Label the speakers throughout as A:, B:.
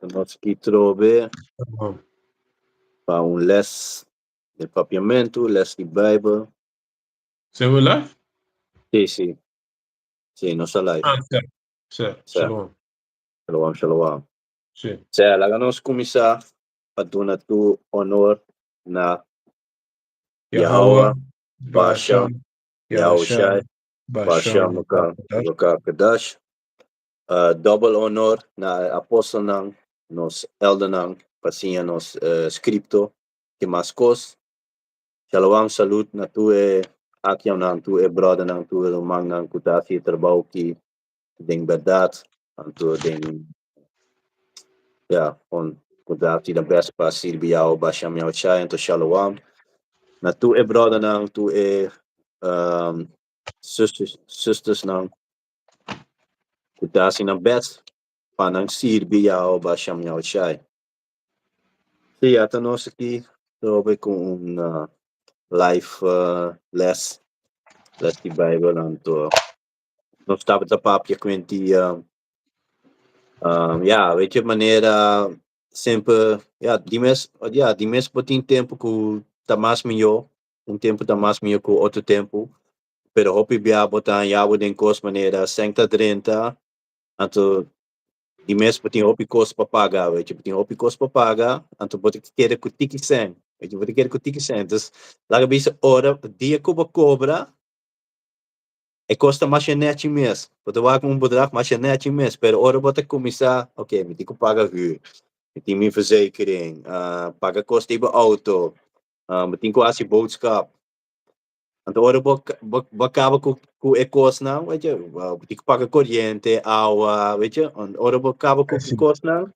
A: Nos aki trobe pa un les di papiamentu, les di Bijbel.
B: Zijn we live?
A: Si, si. Si, nos ta live.
B: Ah, sí. Sí,
A: Sí.
B: shalom.
A: Shalom, shalom.
B: Sí.
A: Sea, laga nos kuminsá pa duna tur honor na
B: Yahweh,
A: Yahweh, Bashem,
B: Bashem,
A: Yahushai,
B: Yahushai, Bashem,
A: Bashem, Ruach Kadash. Double honor na e apostelnan, nos eldernan, pa siña nos scripto ki mas kos. Shalom, salud na tur e akianan, tur e brothernan, tur e rumannan ku ta hasi e trabou ki den bèrdat, anto den, ya, kon ku ta hasi nan best pa sirbi Yahweh Bashem Yahushai. Anto shalom na tur e brothernan, tur e sisters, sistersnan ku ta hasi nan best pa nan sirbi Yahweh Bashem Yahushai. Sí, ya ta nos aki trobe ku un live les, les di Bijbel. Anto nos tabata papia kuenti, ya, weet je, manera semper, ya, di mes, ya, di mes bo tin tempu ku ta mas mihó, un tempu ta mas mihó ku otro tempu, pero hopi bia bo ta haña bo den kos manera sèn ta drenta, anto di mes bo tin hopi kos pa paga, weet je, bo tin hopi kos pa paga, anto bo ta keda ku tiki sèn, weet je, bo ta keda ku tiki sèn. Dus laga bisa ora dia ku bo kobra, e kos ta masha nèchi mes, bo ta wak un bedrag masha nèchi mes, pero ora bo ta kuminsá, ok, mi tin ku paga hür, mi tin mi verzekering, paga kos di bo outo, bo tin ku hasi boodskap. Anto ora bo bo bo kaba ku ku e kosnan, weet je, bo tin ku paga koriente, awa, weet je, ora bo kaba ku e kosnan,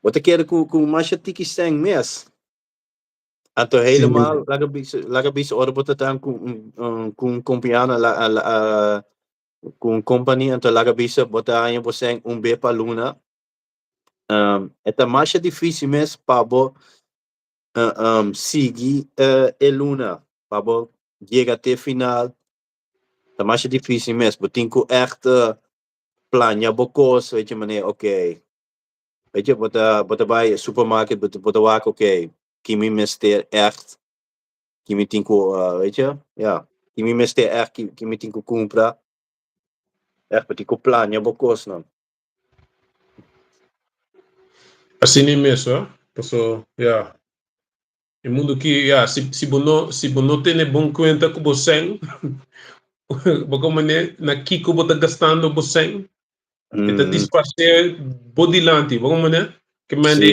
A: bo ta keda ku ku masha tiki sèn mes. Anto helemaal, laga bisa, laga bisa ora bo ta tan ku un ku un kompiano, la la ku un kompani, anto laga bisa bo ta haña bo sèn un be pa luna. E ta masha difísil mes pa bo sigui e luna, pa bo yega te final. Ta masha difísil mes. Bo tin ku ègt plania bo kos, weet je, manera oké, weet je, bo ta bai supermarket, bo ta wak oké, ki mi mester ègt, ki mi tin ku, weet je, ja, ki mi mester ègt, ki mi tin ku kumpra. Ègt bo tin ku plania bo kosnan.
B: Asina mes hoor, paso ya e mundo ki ya si si bo no si bo no tene bon kuenta ku bo sèn bo komo ne na kiko bo ta gastando bo sèn e ta disparsé bo dilanti bo komo ne ke men di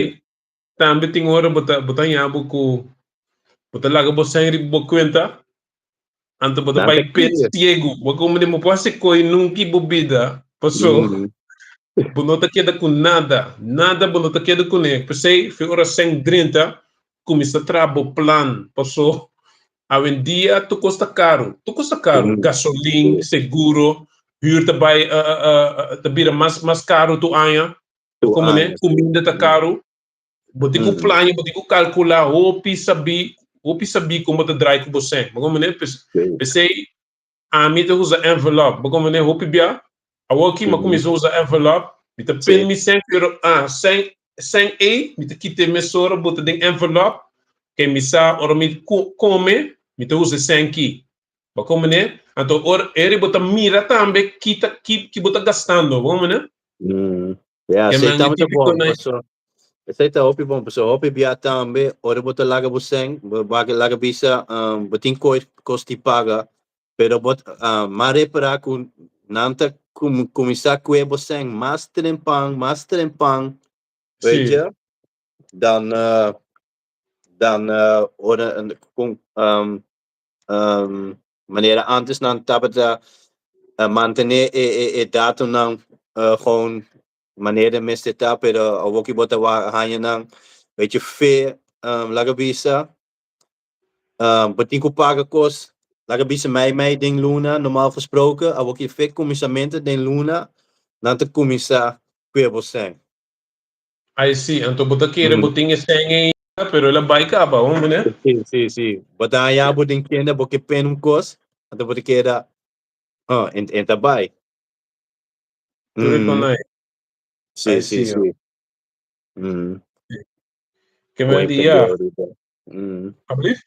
B: tambe tin ora bo ta bo ta haña bo ku bo ta laga bo sèn riba bo kuenta anto bo ta bai p'e siegu bo komo ne bo por hasi koi nunki bo bida paso bo no ta keda ku nada nada bo no ta keda kuné. P'esei fi ora sèn drenta kuminsá traha bo plan paso awendia tur kos ta karu tur kos ta karu gasolin seguro hür ta bai ta bira mas mas karu tur aña.
A: Tur
B: Como ne,
A: aña, sí.
B: Kuminda ta karu. Bo tin ku plania, bo tin ku kalkulá hopi sabí, hopi sabí kon bo ta drai ku bo sèn. Bo komprendé? P'esei ami ta usa envelop. Bo komprendé? Hopi bia, awor ki mi a kuminsá usa envelop, mi ta pende mi sèn, pero ah, sèn, sèn ei mi ta kit'é mesora bo ta den envelop, ke mi sa ora mi kome, mi ta usa e sèn ki. Bo komprendé? Anto ora eri bo ta mira tambe ki ta ki ki bo ta gastando. Bo komprendé?
A: Ja,
B: Ke
A: esei
B: men
A: tambe ta
B: típico
A: bon,
B: na
A: paso esei ta hopi bon, paso hopi bia tambe ora bo ta laga bo sèn, bo baka laga bisa bo tin kos kos di paga, pero bo m'a repará ku nan ta kuminsá kue bo sèn mas trempan, mas trempan, weet je, dan dan ora ku manera antes nan tabata mantené e datonan gewoon manera mester ta, pero awoki bo ta haña nan weet je fe, laga bisa bo tin ku paga kos, laga bisa mei mei den luna normal gesproken, awoki fe kuminsamentu den luna nan ta kuminsá kue bo sèn.
B: Ai si, anto bo ta kere bo tin e sèn ei, pero el a bai kaba, hombre, ne?
A: Si, si, si. Bo ta haña bo den kenda, bo ke pena un kos, anto bo ta keda, oh, en, en ta bai.
B: Tur e konai.
A: Si,
B: Ai
A: si,
B: si.
A: si.
B: Ke men di ya. Ablief?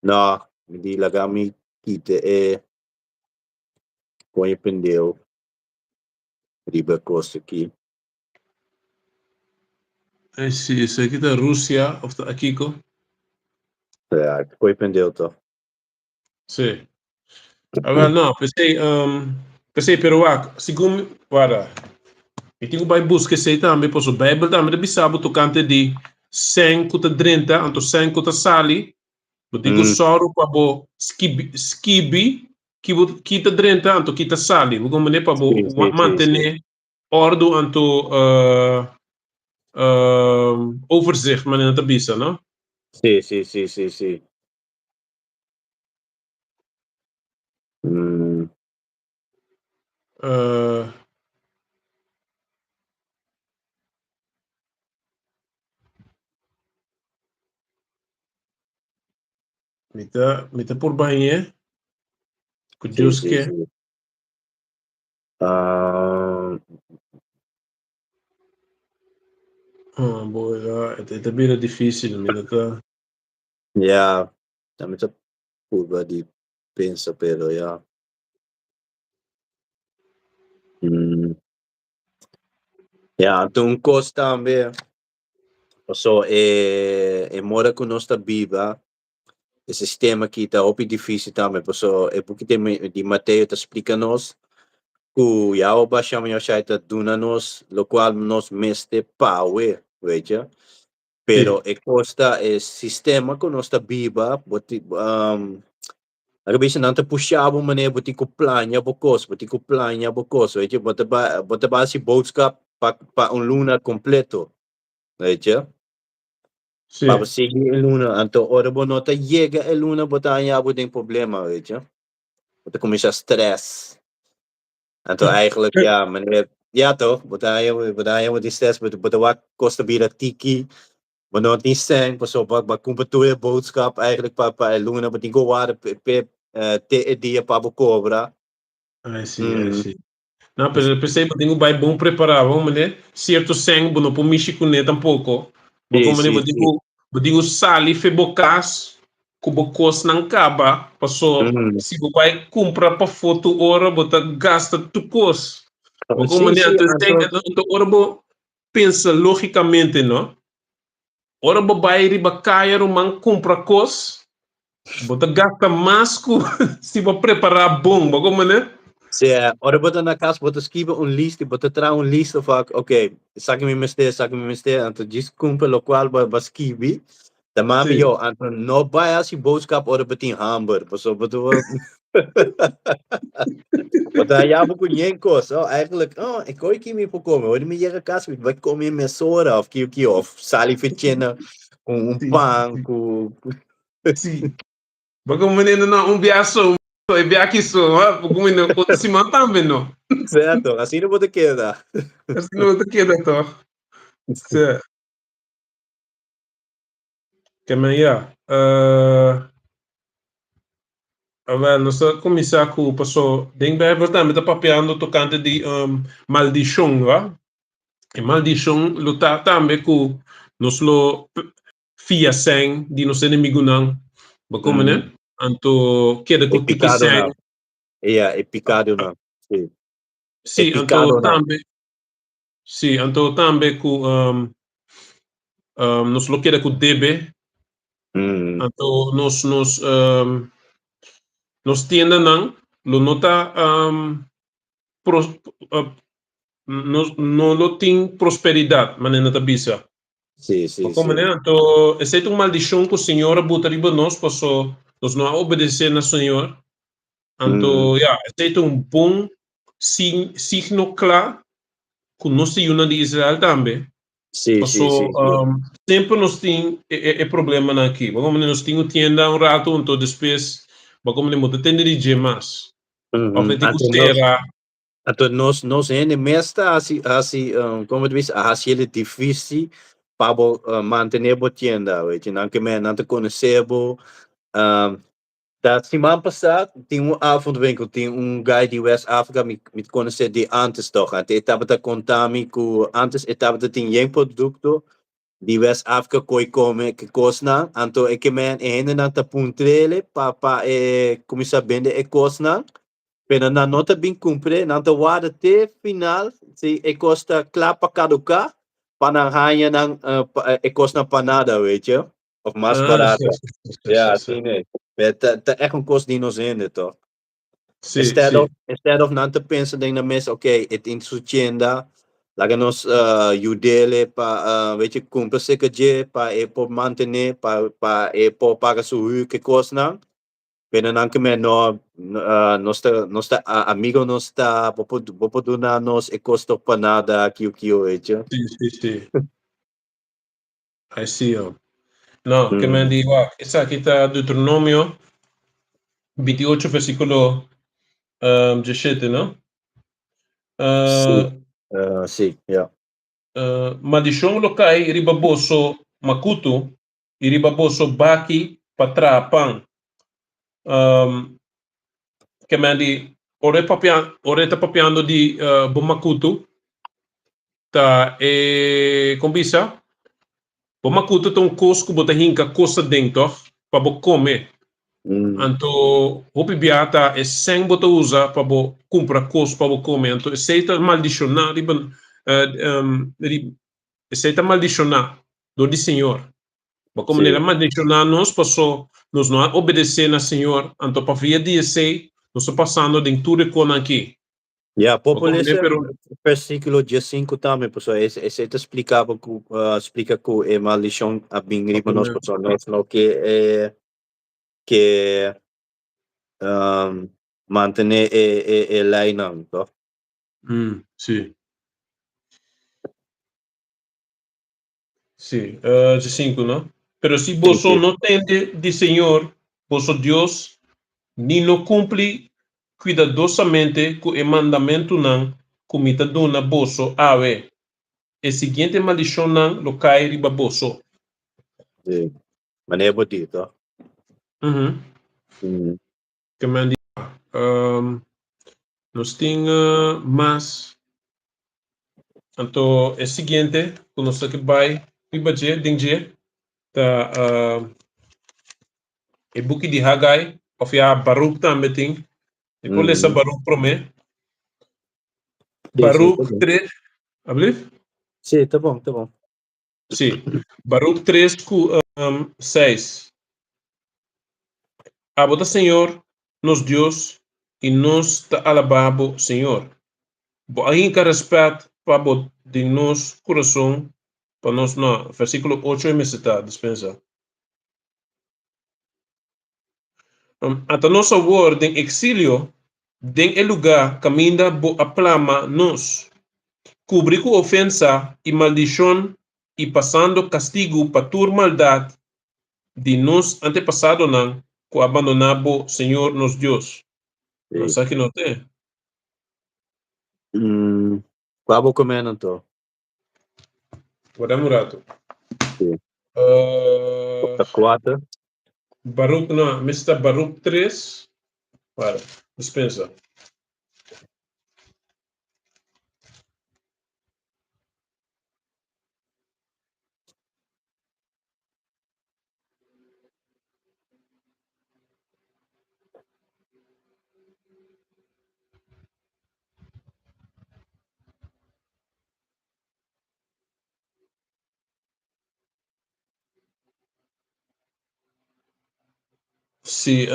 A: No, mi di laga mi kita e koño pendeu riba kos aki.
B: Ay si, esaki ta Rusia of ta Akiko?
A: Ja, koño pendeu to.
B: Sí. Awel, no, p'esei, um, p'esei, pero wak, segun, wara, mi tin ku bai buska esei tambe, paso Bijbel tambe ta bisa bo tokante di sèn ku ta drenta, anto sèn ku ta sali, bo tin ku sòru pa bo skibi, skibi ki bo, ki ta drenta, anto ki ta sali, bo komprende, pa bo
A: Sí, sí, sí,
B: mantené òrdu anto uh, uh, overzicht, manera nan ta bisa, no?
A: Sí, sí, sí, sí, sí. Mm.
B: Mi ta, mi ta por bañ'é ku
A: Sí,
B: Dios
A: sí,
B: ke.
A: sí. Ah,
B: Ah, bo, ja, e ta bira difícil, mi no ta.
A: Ja, tambe ta purba di pensa pero ja. Mm. Ja, anto un kos tambe, paso e e moda ku nos ta biba, e sistema aki ta hopi difícil tambe, paso e buki di di Mateo ta splika nos ku Yahweh Bashem Yahushai ta duna nos lokual nos mester pawe, weet je. Pero e kos ta e sistema ku nos ta biba, bo ti a bisa nan ta pusha bo manera bo tin ku plania bo kos, bo tin ku plania bo kos, weet je, bo ta bai bo ta bai hasi boodskap pa pa un luna kompleto, weet je. Pa bo sigui e luna, anto ora bo no ta yega e luna bo ta haña bo den problema, weet je. Bo ta kuminsá stress. Anto eigenlijk, ja, meneer, ja toch, bo ta haña, bo ta haña bo tin stress, bo bo ta wak kos ta bira tiki, bo no tin sèn, pasobra bo bo a kumpra tur e boodskap eigenlijk pa pa e luna, bo tin ku warda pe pe te e dia pa bo kobra.
B: Ai si, ai si. No, pero p'esei bo tin ku bai bon prepará, bo meneer. Sierto sèn bo no por mishi kuné tampoko. Bo
A: Sí,
B: meneer,
A: sí,
B: bo tin
A: sí.
B: ku bo tin ku sali fe bo kas ku bo kosnan kaba, paso si bo bai kumpra pafó tur ora bo ta gasta tur kos. Bo
A: Sí,
B: komo
A: sí,
B: anto
A: anto
B: anto ora bo pensa lógikamente no, ora bo bai riba kaya ruman kumpra kos, bo ta gasta mas ku si bo prepará bon, bo komo ne?
A: Sí, ora bo ta na kas bo ta skibi un lista, bo ta traha un lista van oké, esaki mi mester, esaki mi mester, anto djis kumpra lokual bo a skibi. Ta mami
B: Sí.
A: yo, anto no bai hasi boodskap ora bo tin hamber, pasobra bo ta bo ta haya bo ku nyen kos. Oh, eigenlijk, oh, e koi ki mi por kome. Ora mi yega kas mi bai kome mesora of kiu kiu, of sali fechena ku un
B: Sí,
A: pan
B: sí.
A: ku
B: Sí. Bo kome nene na un bia so, e bia aki so, ha? Bo kome nene otro siman tambe no.
A: Cierto, asina bo ta keda.
B: Asina bo ta keda toch. Sí. Ke men ya. Awel, nos ta kuminsá ku paso den Bijbel tambe ta papiando tokante di maldishon, wa? E maldishon lo ta tambe ku nos lo fia sèn di nos enemigunan, bo komo ne? Anto keda
A: E
B: ku tiki sèn.
A: pikadonan. Ja, e pikadonan, si. E
B: Si, anto
A: pikadonan.
B: tambe Sí, anto tambe ku nos lo keda ku debe. Anto nos nos nos tiendanan lo no ta pros no no lo tin prosperidat, manera nan ta bisa.
A: Sí, sí,
B: Bo komprende?
A: sí.
B: Anto esei ta un maldishon ku Señor a buta riba nos paso nos no a obedesé na Señor. Anto ya, esei ta un bon signo kla ku nos ta yunan di Israel tambe.
A: Sí,
B: Paso
A: sí, sí, sí.
B: semper nos tin e problemanan aki. Bo komprende? Nos tin un tienda un ratu, anto despues bo komprende bo ta tende di dje mas. Of e tin ku
A: Anto nos,
B: sera.
A: anto nos, nos hende mes ta hasi, hasi, como ta bisa, a hasi el difícil pa bo mantené bo tienda, weet je. Nan ke men, nan ta konosé bo. Ta siman pasá tin un avondwinkel, tin un guy di West Africa mi mi konosé di antes tòg. Anto e tabata konta mi ku antes e tabata tin yen produkto di West Africa ku e kome ki kosnan. Anto e ke men e hendenan ta puntr'ele pa pa e kuminsá bende e kosnan, pero nan no ta bin kumpr'é, nan ta warda te final si e kos ta kla pa kaduká pa nan haña nan e kosnan pa nada, weet je. Of mas
B: Ah,
A: barato.
B: sí, sí, sí,
A: Ja,
B: sí, sí.
A: sí, nee. Maar ta echt un kos di nos hende, toch?
B: Sí,
A: Instead
B: sí.
A: of, instead of nan ta pensa den nan mes, oké, e tin su tienda, laga nos yud'ele pa, weet je, kumpra seka dje, pa e por mantené, pa e por paga su huur, ke kosnan. Pero nan ke men no, nos ta amigo nos ta, bo por duna nos e kos toch pa nada, kiu kiu, weet je.
B: Sí, sí, sí. I see you. No, ke men di wak, esaki ta Deuteronomio 28 versíkulo 17, no?
A: Sí, sí, ja.
B: Maldishon lo kai riba boso makutu i riba boso baki pa traha pan. Ke men di, ora e papia, ora e ta papiando di bo makutu, ta e, kon bisa? Bo makutu ta un kos ku bo ta hinka kos aden tòg, pa bo kome. Anto hopi bia ta e sèn bo ta usa pa bo kumpra kos pa bo kome. Anto esei ta maldishoná riba, esei ta maldishoná dor di Señor. Bo komo el a maldishoná nos paso nos no a obedesé na Señor, anto pa via di esei nos ta pasando den tur e konan aki.
A: Ja, por por lesa versículo diesinku tambe, pasobra esei ta splika bo ku splika ku e maldishon a bin riba nos pasobra nos no ke ke mantené e leinan, toh?
B: Sí. Sí, diesinku, no? Pero si boso no tende di Señor, boso Dios, ni no kumpli kuidadosamente ku e mandamentunan ku mi ta duna boso awe, e siguiente maldishonnan lo kai riba boso.
A: Sí, manera bo di, to?
B: Ke men di, Nos tin mas. Anto e siguiente ku nos ta ke bai riba dje, den dje, ta e buki di Haggai, òf ya Baruk tambe tin. Mi por lesa Baruk promé. Baruk tres, ablief?
A: Sí, ta bon, ta bon.
B: Sí, Baruk tres ku seis. Abo ta Señor, nos Dios, i nos ta alabá bo, Señor. Bo a hinka rèspèt pa bo den nos kurason pa nos no. Versíkulo ocho e mester ta, dispensa. Ata nos awor den eksilio den e lugá kaminda bo a plama nos, kubri ku ofensa i maldishon i pasando kastigu pa tur maldat di nos antepasadonan ku a bandoná bo, Señor nos Dios. Nos sa ki no te.
A: Kua bo komé anto?
B: Guarda un rato.
A: Sí. Kuater.
B: Baruk, no, mester ta Baruk tres. Para, dispensa. Sí,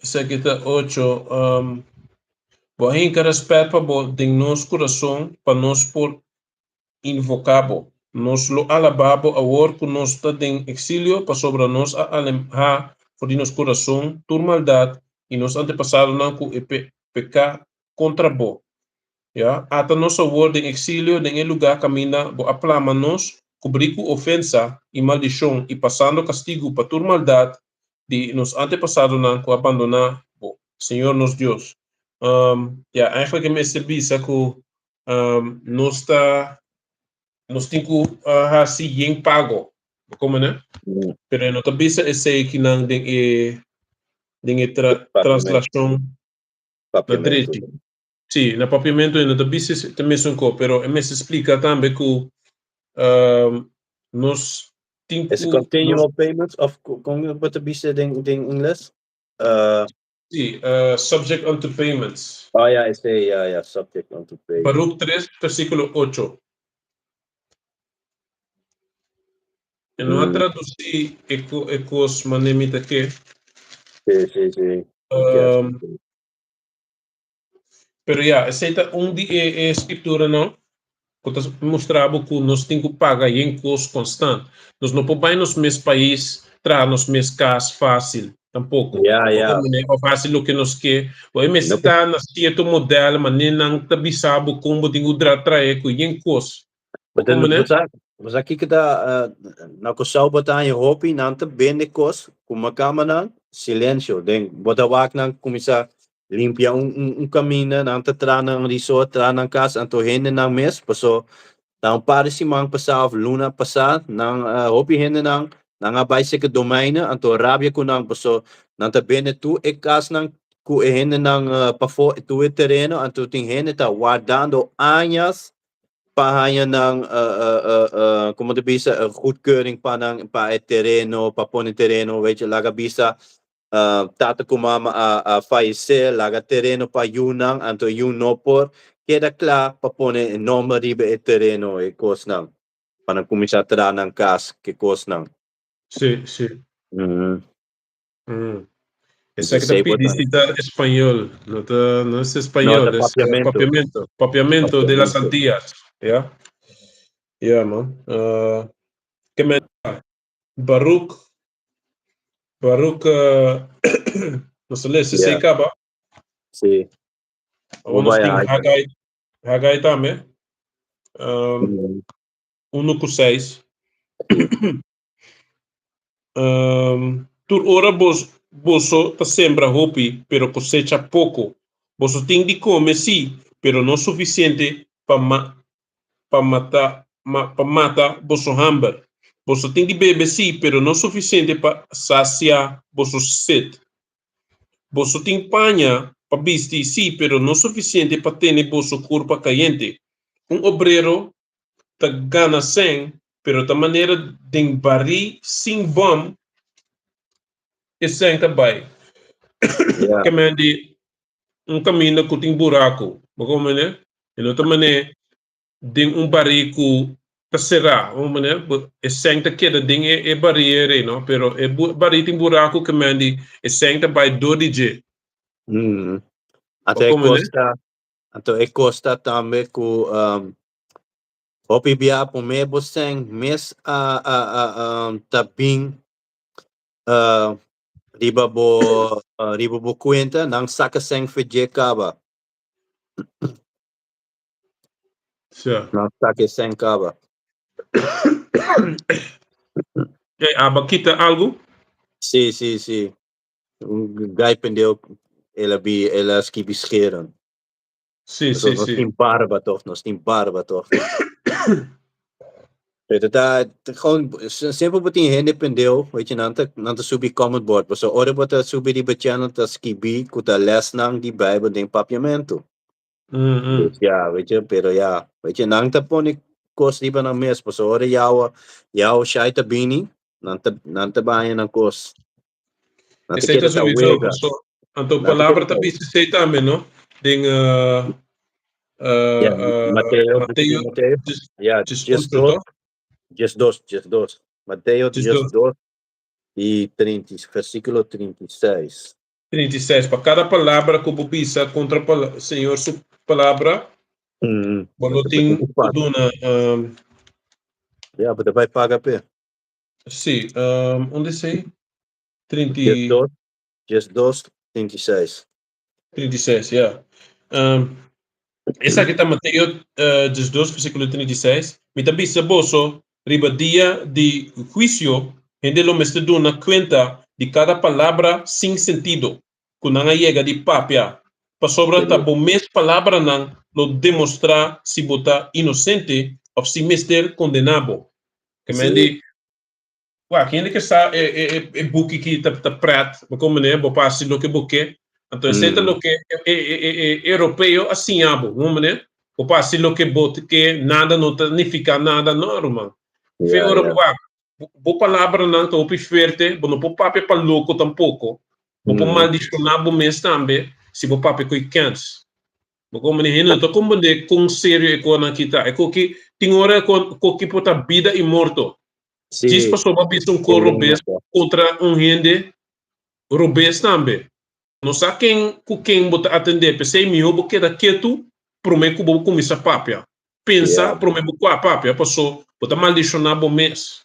B: esaki ta ocho. Bo a hinka rèspèt pa bo den nos kurason pa nos por invoká bo. Nos lo alabá bo awor ku nos ta den eksilio, pasobra nos a alehá for di nos kurason tur maldat i nos antepasadonan ku e peká kontra bo. Ya, ata nos awor den eksilio den e lugá kaminda bo a plama nos, kubrí ku ofensa i maldishon i pasando kastigu pa tur maldat di nos antepasadonan ku a bandoná bo, Señor nos Dios. Ya, eigenlijk e mester bisa ku nos ta nos tin ku hasi yen pago. Bo komprendé? Pero e no ta bisa esei kinan den e den e tra translashon na drechi. Sí, na papiamentu e no ta bisa e mesun kos, pero e mester splika tambe ku nos tin
A: ku. Continual payments of kon bo ta bisa den den ingles?
B: Sí, subject unto payments.
A: Oh ya, esei, ya, ya, subject unto payments.
B: Baruk 3, versíkulo 8. E no a tradusí e kos manera mi ta ke.
A: Sí, sí, sí.
B: Pero ya, esei ta un di e e skripturanan ku ta mustra bo ku nos tin ku paga yen kos konstant. Nos no por bai nos mes pais traha nos mes kas fásil tampoko.
A: Ya, ya.
B: Òf hasi loke nos ke. Bo e mester ta na sierto modèl manera nan ta bisa bo kon bo tin ku trae ku yen kos.
A: Bo sa, bo sa kiko ta na Kòrsou bo ta haña hopi nan ta bende kos ku makamanan silensio den bo ta wak nan kuminsá limpia un un kaminda nan ta traha nan resort traha nan kas anto hendenan mes paso ta un par di siman pasá òf luna pasá nan hopi hendenan nan a bai seka domeinen anto rabia ku nan paso nan ta bende tur e kasnan ku e hendenan pafó tur e tereno anto tin hende ta wardando añas pa haña nan como ta bisa goedkeuring pa nan pa e tereno pa pone tereno weet je laga bisa tata cu mama a fayece laga tereno pa yunan anto e yu no por keda cla pa pone e nomber riba e tereno e cosnan pa nan cuminsa traha nan cas ke cosnan.
B: Sí, sí. Esaki ta pidi si ta español, no ta no es español,
A: no,
B: es
A: papiamento.
B: Papiamento, papiamento de las Antillas, ya. Ya, man. Ke men Baruch Baruch nos ta lesa esei kaba.
A: Sí.
B: Awor nos tin Haggai, Haggai tambe. Uno ku seis. Tur ora boso ta sembra hopi, pero kosecha poko. Boso tin di kome, sí, pero no sufisiente pa pa mata pa mata boso hamber. Boso tin di bebe, sí, pero no sufisiente pa sasia boso set. Boso tin paña pa bisti, sí, pero no sufisiente pa tene boso kurpa kayente. Un obrero ta gana sèn, pero ta manera den barí sin bòm e sèn ta bai.
A: Yeah.
B: Ke men di un kaminda ku tin buraku, bo komprende? E no ta manera den un barí ku ta será, bo komprende? E sèn ta keda den e barí ei, no? Pero e barí tin buraku ke men di e sèn ta bai dor di dje.
A: Anto
B: Bo
A: e
B: komprende?
A: kos ta Anto e kosta tambe ku hopi bia promé bo sèn mes a a a ta bin riba bo riba bo kuenta nan saka sèn for dje kaba.
B: Sure.
A: Nan saka e sèn kaba.
B: Ey, aba kita algu?
A: Sí, sí, sí. Un guy pendeu el a bi el a skibi scheren.
B: Sí,
A: So,
B: sí,
A: nos
B: sí.
A: tin barba toch, nos tin barba toch. Pero ta gewoon semper bo tin hende pendeu, weet je, nan ta nan ta subi comment board. Pasobra ora bo ta subi riba channel ta skibi ku ta lesnan di Bijbel den Papiamentu. Dus ja, weet je, pero ja, weet je, nan ta pone kos riba nan mes, pasobra ora Yahweh, Yahweh Shai ta bini, nan ta nan ta baña nan kos. Nan ta
B: Esei ta
A: kere ta
B: sowieso,
A: wega.
B: paso anto
A: Nan ta
B: palabra
A: kere
B: ta
A: ta
B: bisa esei tambe, no? Den
A: Ja, Mateo,
B: Mateo
A: Mateo. Ja,
B: djes
A: djes
B: ocho,
A: dos,
B: toch?
A: 12, 12. Mateo
B: Djes
A: djes
B: dos.
A: dos i 30, versíkulo 36.
B: 36, Pa kada palabra ku bo bisa kontra Señor su palabra, bo lo tin ku duna.
A: Ja, bo ta bai paga p'e.
B: Sí, unda esei? Trinta
A: Djes
B: i.
A: dos, 12, 36.
B: 36, ja. Esaki ta Mateo 12, versíkulo 36, Mi ta bisa boso, riba dia di huisio, hende lo mester duna kuenta di kada palabra sin sentido ku nan a yega di papia, pasobra ta bo mes palabranan lo demostrá si bo ta inosente òf si mester kondená bo. Ke men di. Wak, hende ke sa e e e e buki ki ta ta pret, bo kon manera bo por hasi loke bo ke. Anto esei ta loke e e e e europeo a siña bo, bo manera bo por hasi loke bo ke, nada no ta nifiká nada, no ruman. Fe ora bo wak, bo palabranan ta hopi fuerte, bo no por papia pa loko tampoko, bo por maldishoná bo mes tambe si bo papia ku e kèns. Bo komo ni hende no ta komprendé kon serio e konan aki ta. E koki tin ora e koki por ta bida i morto. Djis pasobra bo a bisa un kos robes kontra un hende robes tambe. No sa ken ku ken bo ta atendé, p'esei mihó bo keda ketu promé ku bo kuminsá papia. Pensa promé bo kua papia, paso bo ta maldishoná bo mes.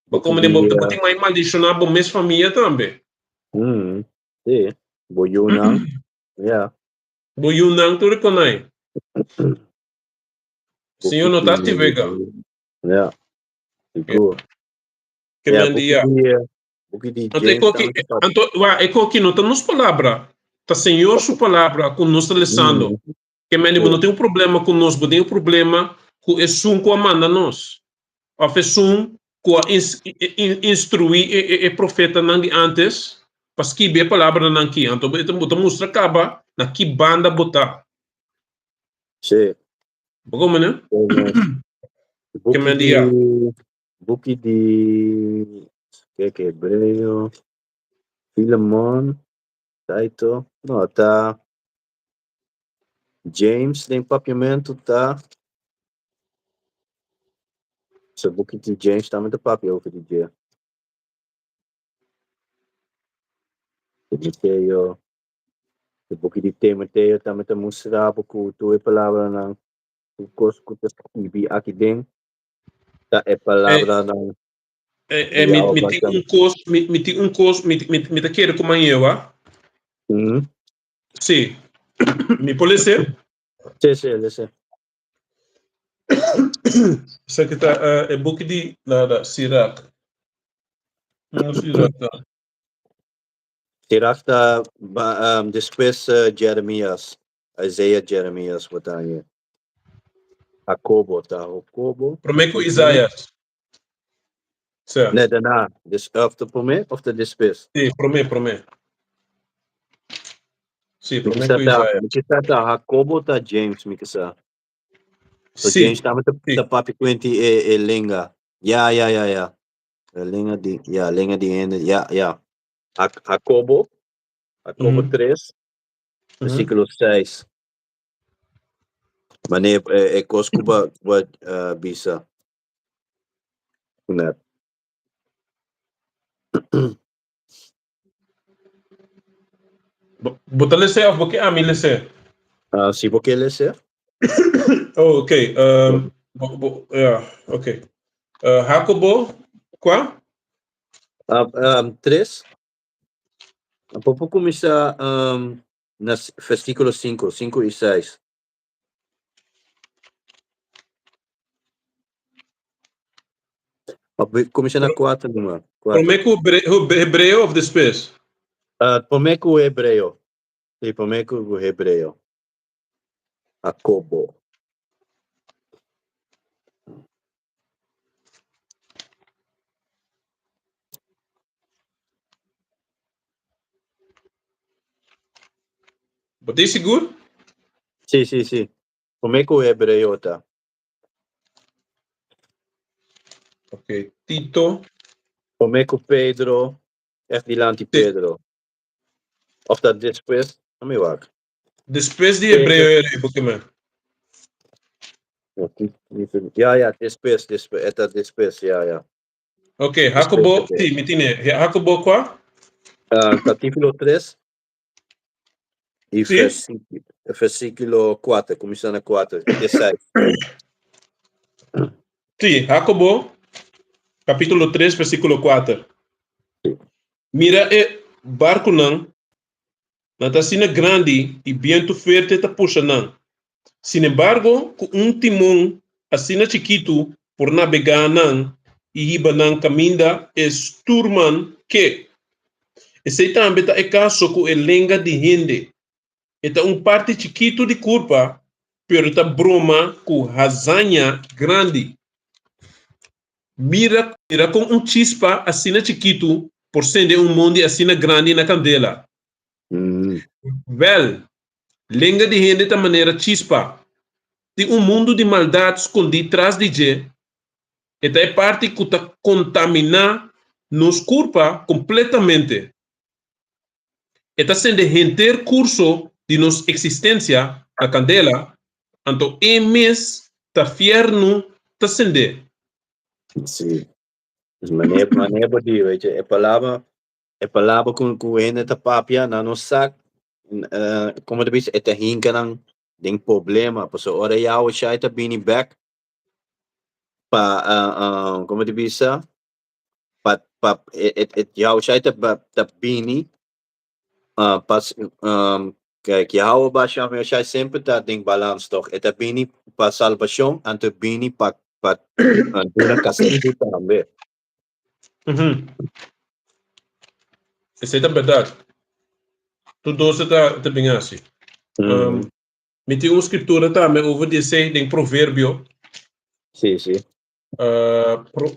B: Bo komo ni bo tin mai maldishoná bo mes famia tambe.
A: Sí, bo yunan. Ja.
B: Bo yunan tur rekonai. Señor no ta hasi vega.
A: Ja. Sigur.
B: Ke men di ya.
A: Buki di
B: Anto e
A: James
B: koki,
A: tambe ta
B: anto, wa, e koki no ta nos palabra. Ta Señor su palabra ku nos ta lesando. Ke men di bo no tin un problema ku nos, bo tin un problema ku esun ku a manda nos. Of esun ku a instruí e profetanan di ántes pa skibi e palabranan akí. Anto bo ta mustra kaba na ki banda bo ta.
A: Sí.
B: Bo komprende? Ke men di ya.
A: Buki di keke Hebreo, Filemon, Tito, no ta James den papiamentu ta. Se buki di James tambe ta papia over di dje. Timoteo, e buki di Timoteo tambe ta mustra bo ku tur e palabranan, tur kos ku ta skibi aki den ta e palabranan
B: Eh, eh, mi, mi tin un kos, mi, mi tin un kos, mi, mi, mi ta kere ku mañewa. Sí. Mi por lese?
A: Sí, sí, lese.
B: Esaki ta e buki di nada, Sirach. No Sirach ta.
A: Sirach ta despues Jeremias, Isaiah Jeremias bo ta haña. Jacobo ta Jocobo.
B: Promé ku Isaias. Sè.
A: Nee, daarna. Dus of ta promé of ta despues?
B: Sí, promé, promé. Sí, promé ku Isaias.
A: Mi kisa ta Jacobo ta James, mi kisa. So
B: Sí.
A: James tambe ta, ta papia kuenti e, e lenga. Ja, ja, ja, ja. E lenga di, ja, lenga di hende, ja, ja. Jacobo, Jacobo 3, versículo 6. Mane e, e kos ku ba, ba bisa. Net.
B: Bo ta lese of bo ke ami lese?
A: Ah, si bo ke lese.
B: Oh, ok. Um, bo, bo, ja, ok. Jacobo, kua?
A: Uh, um, 3. Bo por kuminsá um, na versíkulo 5, 5 i 6. Kuminsá na 4 numa.
B: Promé ku Hebreo of despues?
A: Promé ku Hebreo. Sí, promé ku Hebreo. Jacobo.
B: Bo tin sigur?
A: Sí, sí, sí. Promé ku Hebreo ta.
B: Ok, Tito.
A: Promé ku Pedro, ègt dilanti Pedro. Of ta despues? A mi wak.
B: Despues di Hebreo e rei bo ke men.
A: Ja, ja, despues, despues, e ta despues, ja, ja.
B: Ok, Jacobo, sí, mi tine. Jacobo kua?
A: Capítulo 3 y versículo 4, kuminsá na 4, te 6.
B: Sí, Jacobo, capítulo 3, versículo 4. Mira e barkunan, nan ta asina grandi i bientu fuerte ta pusha nan. Sinembargo, ku un timon asina chikitu por nabegá nan i hiba nan kaminda e stuurman ke. Esei tambe ta e kaso ku e lenga di hende. E ta un parti chikitu di kurpa, pero ta broma ku hazaña grandi. Mira. Mira kon un chispa asina chikitu por sende un mondi asina grandi na kandela. Wèl, lenga di hende ta manera chispa. Tin un mundu di maldat skondí tras di dje. E ta e parti ku ta kontaminá nos kurpa kompletamente. E ta sende henter kurso di nos eksistensia na kandela, anto e mes ta fièrnu ta sendé.
A: Sí. Dus manera, manera bo di, weet je, e palabra, e palabra ku, ku hende ta papia, nan no sa, eh, como ta bisa, e ta hinka nan den problema. Pasobra ora Yahweh Shai ta bini bek pa, eh, eh, como ta bisa, pa, pa, e, e, e Yahweh Shai ta, ta bini, uh, pa, um, kijk, Yahweh Bashem Yahushai semper ta den balans toch? E ta bini pa salvacion, anto bini pa, pa uh, duna castigo tambe.
B: Esei ta berdad. Tur dos ta, ta bin hasi. Mi tin un scriptura tambe over di esei den Proverbio.
A: Sí, sí.
B: Uh, pro,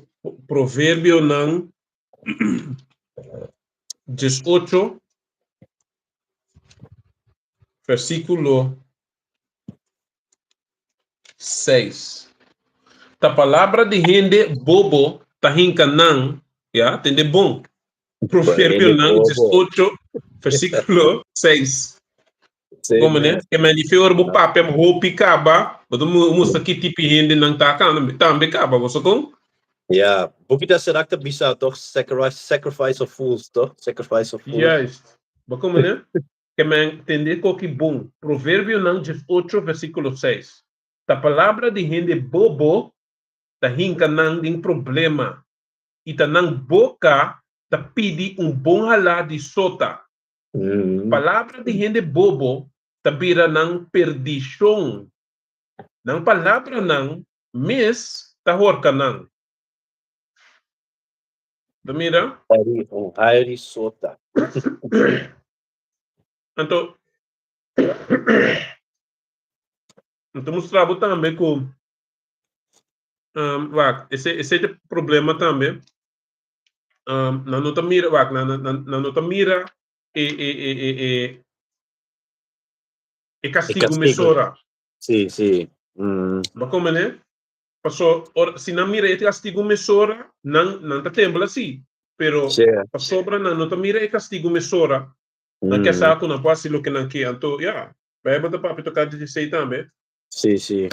B: Proverbionan 18, versículo 6. Ta palabra di hende bobo ta hinka nan, ya, tende bon. Proverbionan 18, versículo 6. Como ne? Ke men di fe ora bo papia hopi kaba, bo ta mustra ki tipi hende nan ta tambe kaba, bo sa kon?
A: Ja, buki ta Sirach ta bisa toch, sacrifice, sacrifice of fools, toch? Sacrifice of fools.
B: Juist. Bo como ne? Ke men tende koki bon. Proverbionan 18 versículo 6. Ta palabra di hende bobo ta hinka nan den problema, i ta nan boka ta pidi un bon halá di sota. Palabra di hende bobo ta bira nan perdishon, nan palabranan mes ta horka nan. Ta mira?
A: Un hairi sota.
B: Anto, mi ta mustra bo tambe ku, wak, esei ta e problema tambe. Nan no ta mira, wak, nan, nan, nan no ta mira e, e, e, e, e, e castigo
A: castigo.
B: mesora.
A: Sí, sí.
B: Bo comprende? Paso, ora, si nan mira e castigo mesora, nan, nan ta tembla sí. Pero,
A: Sí.
B: pasobra nan no ta mira e castigo mesora, nan ke sa ku nan por hasi loke nan ke. Anto, ya, Bijbel ta papia tokante di esei tambe.
A: Sí, sí.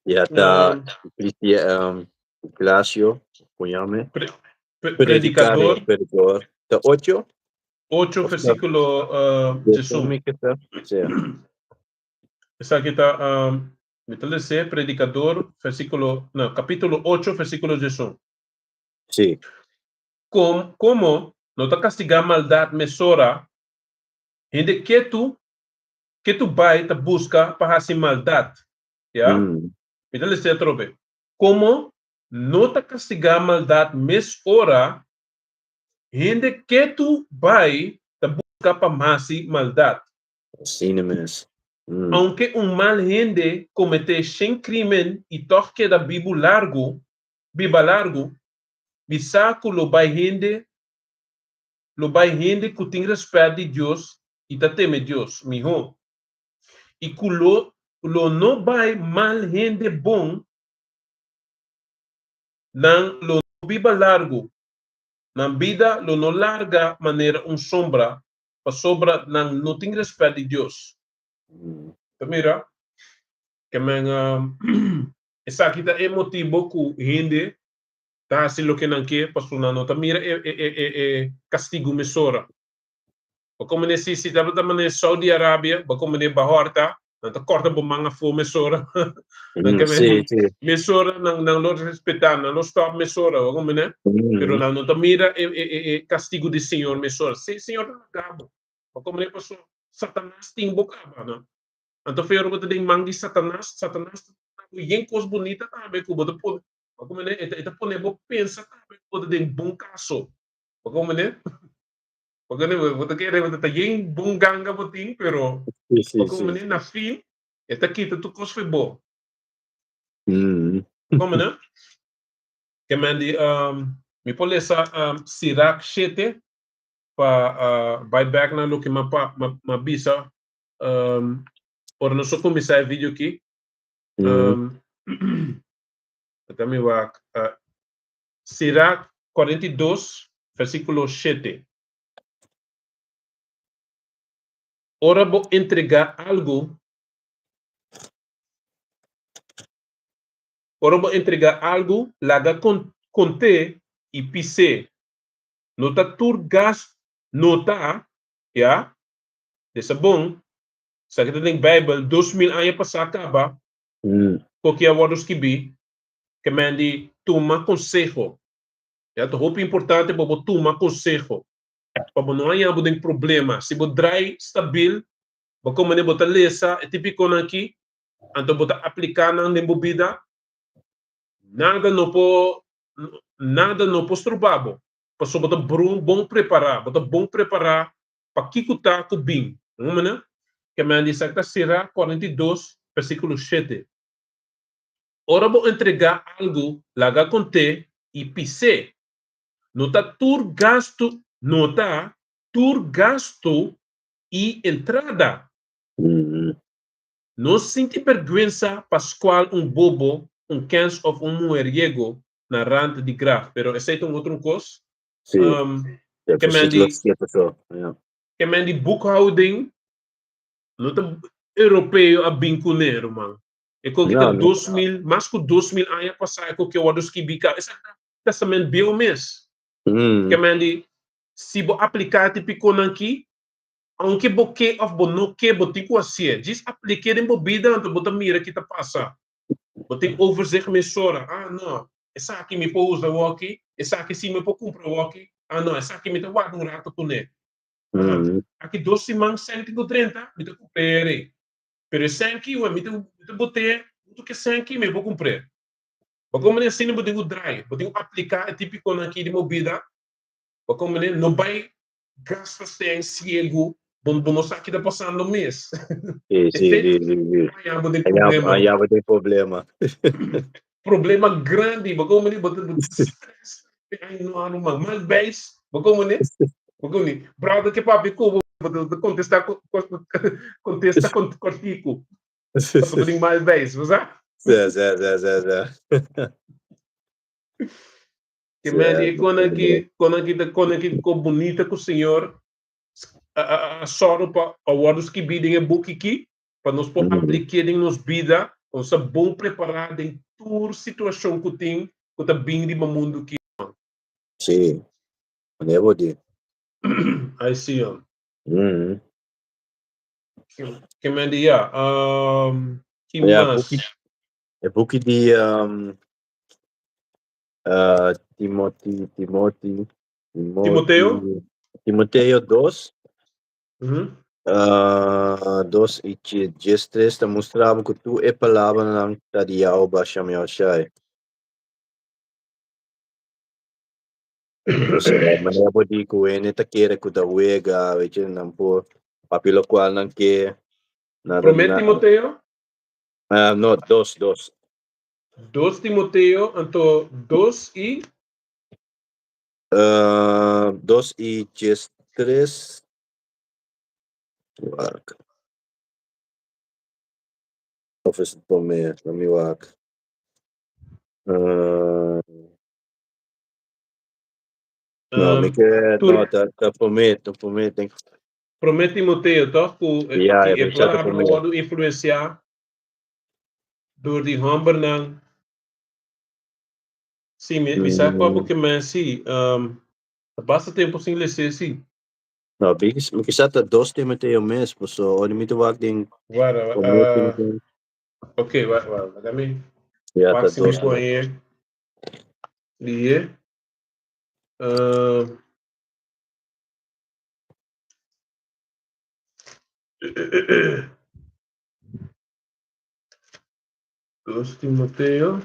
A: Ya ta um, Iglesia, puñame.
B: Pre, pre, predicador.
A: Predicador. Ta ocho?
B: Ocho versículo 11.
A: Sí.
B: Esaki ta, um, mi ta lese Predicador, versículo, no, capítulo 8, versículo 11.
A: Sí.
B: Com, como no ta castiga maldad mesora, hende ketu Ke tu bai ta buska pa hasi maldat, ya? Mi ta lesa atrobe. Komo no ta kastigá maldat mes ora, hende ke tu bai ta buska pa hasi maldat.
A: Asina mes.
B: Aunke un mal hende kometé shen krímen i tòg keda bibu largu, biba largu, mi sa ku lo bai hende lo bai hende ku tin rèspèt di Dios i ta teme Dios mihó, i ku lo lo no bai mal hende bon, nan lo no biba largu, nan bida lo no larga manera un sombra, pasobra nan no tin rèspèt di Dios. Ta mira? Ke men, esaki ta e motibu ku hende ta hasi loke nan ke pasobra nan no ta mira e e e e kastigu mesora. Bo komene si si tabata manera Saudi Arabia, bo komene bahorta, nan ta korta bo man afó mesora. Nan ke
A: Sí, sí.
B: mesora nan nan lo respetá, nan lo stòp mesora, bo komene? Pero nan no ta mira e e e e kastigu di Señor mesora. Si Señor ta laga bo, bo komene paso Satanas tin bo kaba, no? Anto fe ora bo ta den man di Satanas, Satanas ta duna bo yen kos bunita tambe ku bo ta pone Bo komprende? E ta, e ta pone bo pensa tambe ku bo ta den bon kaso. Bo komprende? Bo komprende? Bo, bo ta kere bo ta yen bon ganga bo tin, pero
A: Sí, sí,
B: bo
A: sí.
B: komprende? Na fin e ta kita tur kos for bo.
A: Mm.
B: Bo komprende? Ke men di, mi por lesa Sirach shete pa bai bek na loke mi a bisa ora nos a kuminsá e video aki. Laga mi wak. Sirach 42 versíkulo 7. Ora bo entregá algu, ora bo entregá algu, laga kont'é i pis'é. No ta tur gas no ta, ya, desa bon, esaki ta den Bijbel, 2000 aña pasá kaba, koki a wòrdu skibí, ke men di tuma konseho. Ya, ta hopi importante pa bo tuma konseho, pa bo no haña bo den problema. Si bo drai stabil, bo kon manera bo ta lesa e tipikonan aki, anto bo ta apliká nan den bo bida, nada no por nada no por stroba bo, pasobra bo ta bron bon prepará, bo ta bon prepará pa kiko ta ku bin. Bo mira? Ke men di esaki ta Sirá 42, versíkulo 7. Ora bo entregá algu, laga kont'é i pis'é. No ta tur gastu, no ta tur gastu i entrada. No sinti bergwensa pa scual un bobo, un kens of un muheriego na rand di graf. Pero esey ta un otro cos.
A: Sí.
B: Ke men di, ke men di boekhouding no ta europeo a bin cune, ruman. E koki ta 2000, mas cu 2000 aña pasa e koki a wordo skibi caba. Esaki ta Testament Bieu mes. Ke men di, si bo aplica e tipiconan aki, aunke bo ke of bo no ke, bo tin ku hasié. Djis aplik'é den bo bida anto bo ta mira ki ta pasa. Bo tin overzicht mesora. Ah, no, esaki mi por usa awoki, esaki si mi por kumpra awoki. Ah, no, esaki mi ta warda un rato kuné. Ah, aki dos siman sèn tin ku drenta, mi ta kumpr'é eri. Pero e sèn ki, mi ta bot'é huntu ku e sèn ki mi por kumpr'é. Bo komo asina bo tin ku drai, bo tin ku apliká e típikonan aki den bo bida. Bo komo no bai gasta sèn siegu, bo bo no sa ki ta pasando mes.
A: Sí, sí, sí, sí, sí.
B: Haña bo den problema.
A: Haña bo den problema.
B: Problema grandi, bo komo bo ta stress. Ay no, ruman, mal beis. Bo komo ne? Bo komo ne? Brother ke papia ku bo, bo ta kontesta kontesta kortiku. Pasobra bo tin mal beis, bo sa?
A: Sí, sí, sí, sí, sí.
B: Ke men di konan ki konan ki ta konan ki ko bunita ku Señor a a a sòru pa a wòrdu skibí den e buki ki pa nos por aplik'é den nos bida, pa nos ta bon prepará den tur situashon ku tin ku ta bin riba mundu ki.
A: Sí, manera bo di.
B: Ai sí, hom. Ke men di ya, ki mas?
A: E buki di Timothy, Timothy,
B: Timoteo?
A: Timoteo 2. 2 i 13 ta mustra bo ku tur e palabranan ta di Yahweh Hashem Yahushai. Osea, manera bo di ku hende ta kere ku ta wega, weet je, nan por papia lokual nan ke.
B: Promé Timoteo?
A: No, dos, dos.
B: Dos Timoteo, anto dos i?
A: Dos i 13. Wak. Of is het promé? Laat mi wak. No, mi ke, no, ta, ta promé, ta promé, denk.
B: Promé Timoteo, toch? Ku
A: Ja,
B: e
A: ja,
B: palabra a wòrdu influensiá dor di hòmbernan. Sí, mi, mi sa kua bo ke men sí. Ta basta tempu sin les'é, sí.
A: No, mi, mi ke sa ta dos Timoteo mes, paso ora mi ta wak den
B: Wara,
A: promé Timoteo.
B: Ok, wara, wara, laga mi
A: Ja,
B: wak
A: ta
B: si mi
A: dos.
B: por hañ'é. Lié. Dos Timoteo.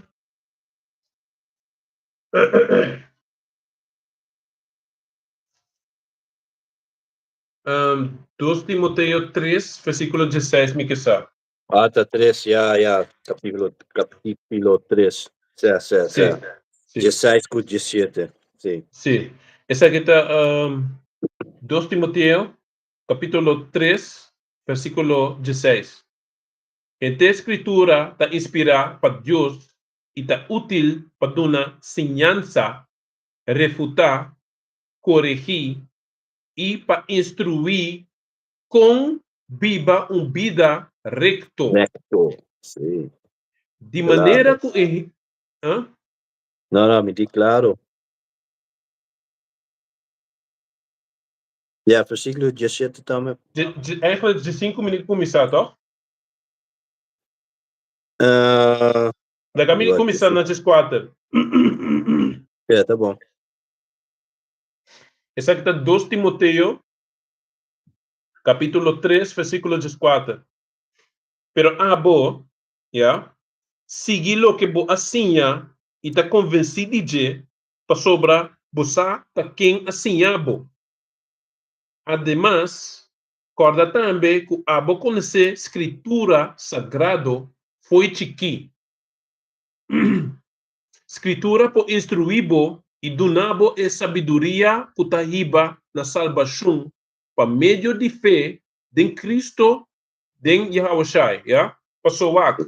B: Dos Timoteo 3, versículo 16, mi ke sa.
A: Ah, ta 3, ya, ya, capítulo, capítulo 3. Sí, sí, sí.
B: Sí, Sí.
A: 16 ku 17. Sí.
B: Sí. Esaki ta um, 2 Timoteo, capítulo 3, versículo 16. Henter Scritura ta inspirá pa Dios i ta útil pa duna siñansa, refutá, koregí i pa instruí kon biba un bida rekto.
A: Rekto, sí.
B: Di manera ku e. Huh?
A: No, no, mi di klaro. Ja, versíkulo 17 tambe.
B: Eigenlijk 15 mi ni kuminsá, tòg? Laga mi kuminsá na 14.
A: Ja, ta bon.
B: Esaki ta 2 Timoteo kapítulo 3 versíkulo 14. Pero abo, ya, sigui loke bo a siña i ta konvensí di dje, pasobra bo sa ta ken a siña bo. Ademas, kòrda tambe ku abo konosé Skritura Sagrado fo'i chikí. Skritura por instruí bo i duna bo e sabiduria ku ta hiba na salbashon pa medio di fe den Kristo den Yahawashi, ya. Paso wak.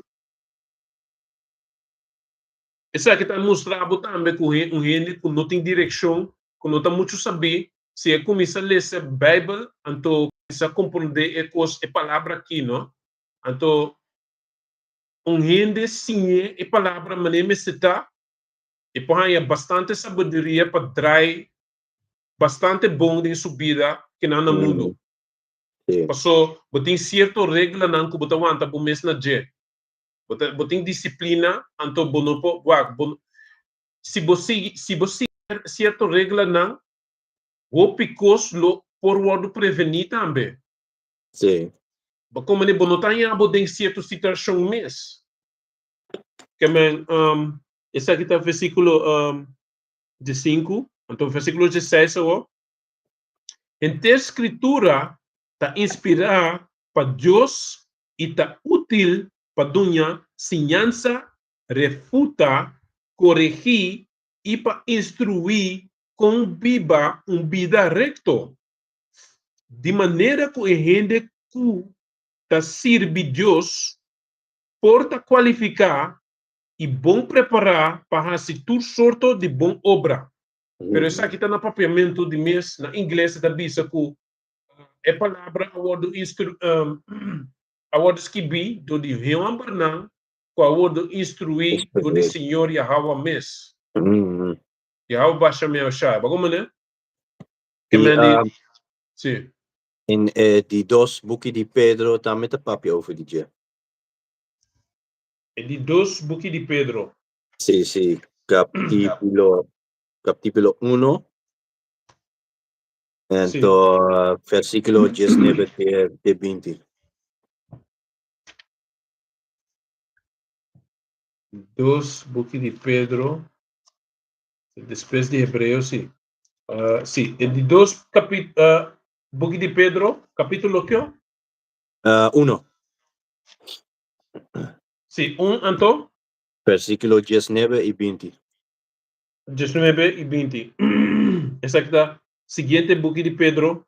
B: Esaki ta mustra bo tambe ku un hende ku no tin direkshon, ku no ta muchu sabí, si e kuminsá lesa Beibel anto kuminsá komprondé e kos, e palabra aki, no? Anto un hende siñ'é e palabra manera e mester ta, e por haña bastante sabiduria pa drai bastante bon den su bida kinan na mundu. Paso bo tin sierto reglanan ku bo ta wanta bo mes na dje. Bo ta bo tin disiplina anto bo no por wak bo si bo sigui si bo sigui sierto reglanan hopi kos lo por wòrdu prevení tambe. Bo komo bo no ta haña bo den sierto situashon mes. Ke men esaki ta versíkulo 15 anto versíkulo 16 awor. Henter Skritura ta inspirá pa Dios i ta útil pa duña siñansa, refuta, koregí i pa instruí kon biba un bida rekto, di manera ku e hende ku ta sirbi Dios por ta kualifiká i bon prepará pa hasi tur sorto di bon obra. Pero esaki ta na papiamentu di mes, na ingles e ta bisa ku e palabra a wòrdu instru a wòrdu skibí dor di hòmbernan ku a wòrdu instruí dor di Señor Yahawah mes. Yahawah Basha Meoshai. Bo komprendé? Ke men di, si.
A: In e di dos buki di Pedro tambe ta papia over di dje.
B: E di dos buki di Pedro.
A: Sí, sí, capítulo, capítulo 1. Anto versículo 19 te, te 20.
B: Dos buki di Pedro, despues di Hebreo, sí. Uh, sí, e di dos capi, uh, buki di Pedro, capítulo kio?
A: Uh, uno.
B: Sí, un anto?
A: Versíkulo diesnebe i binti.
B: Diesnebe i binti. Esaki ta siguiente buki di Pedro,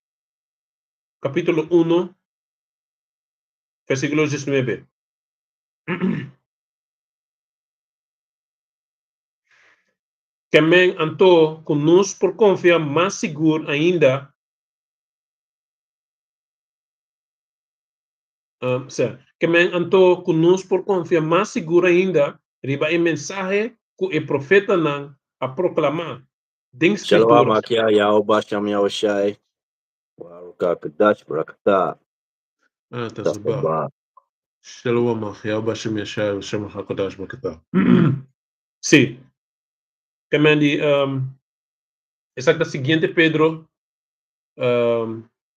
B: kapítulo uno, versíkulo diesnebe. Kemen anto ku nos por konfia mas sigur ainda. Sea, ke men anto ku nos por konfia mas sigur ainda riba e mensahe ku e profetanan a proklamá den
A: Shalom
B: Skritura.
A: Akia Yahuwah Shem Yahushai Baruch Kadash Barakatah
B: Ah, ta sabá.
A: Sabá.
B: Shalom Yahuwah Shem Yahushai Shem HaKadash Barakatah. Sí. Ke men di, esaki ta siguiente Pedro,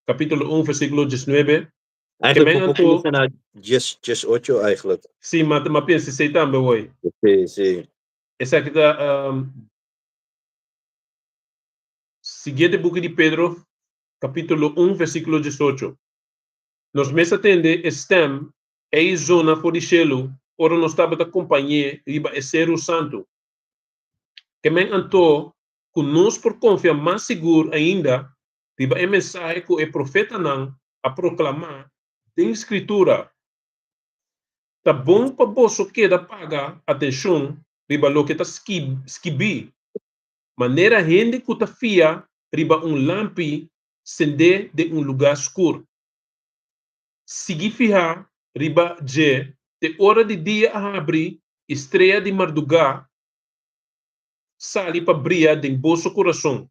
B: kapítulo 1, versíkulo 19.
A: Eigenlijk
B: men
A: bo por
B: anto
A: kuminsá na dies, dies ocho eigenlijk.
B: Sí, ma ma pensa esei tambe hoy.
A: Sí, sí.
B: Esaki ta siguiente buki di Pedro, kapítulo 1, versíkulo 18. Nos mes a tende e stèm ei zona for di shelu ora nos tabata kompañ'é riba e seru santu. Ke men anto ku nos por konfia mas sigur ainda riba e mensahe ku e profetanan a proklamá den Skritura. Ta bon pa boso keda paga atenshon riba loke ta skibí, manera hende ku ta fia riba un lampi sendé den un lugá skur. Sigui fihá riba dje te ora di dia a habri i strea di mardugá sali pa bria den boso kurason.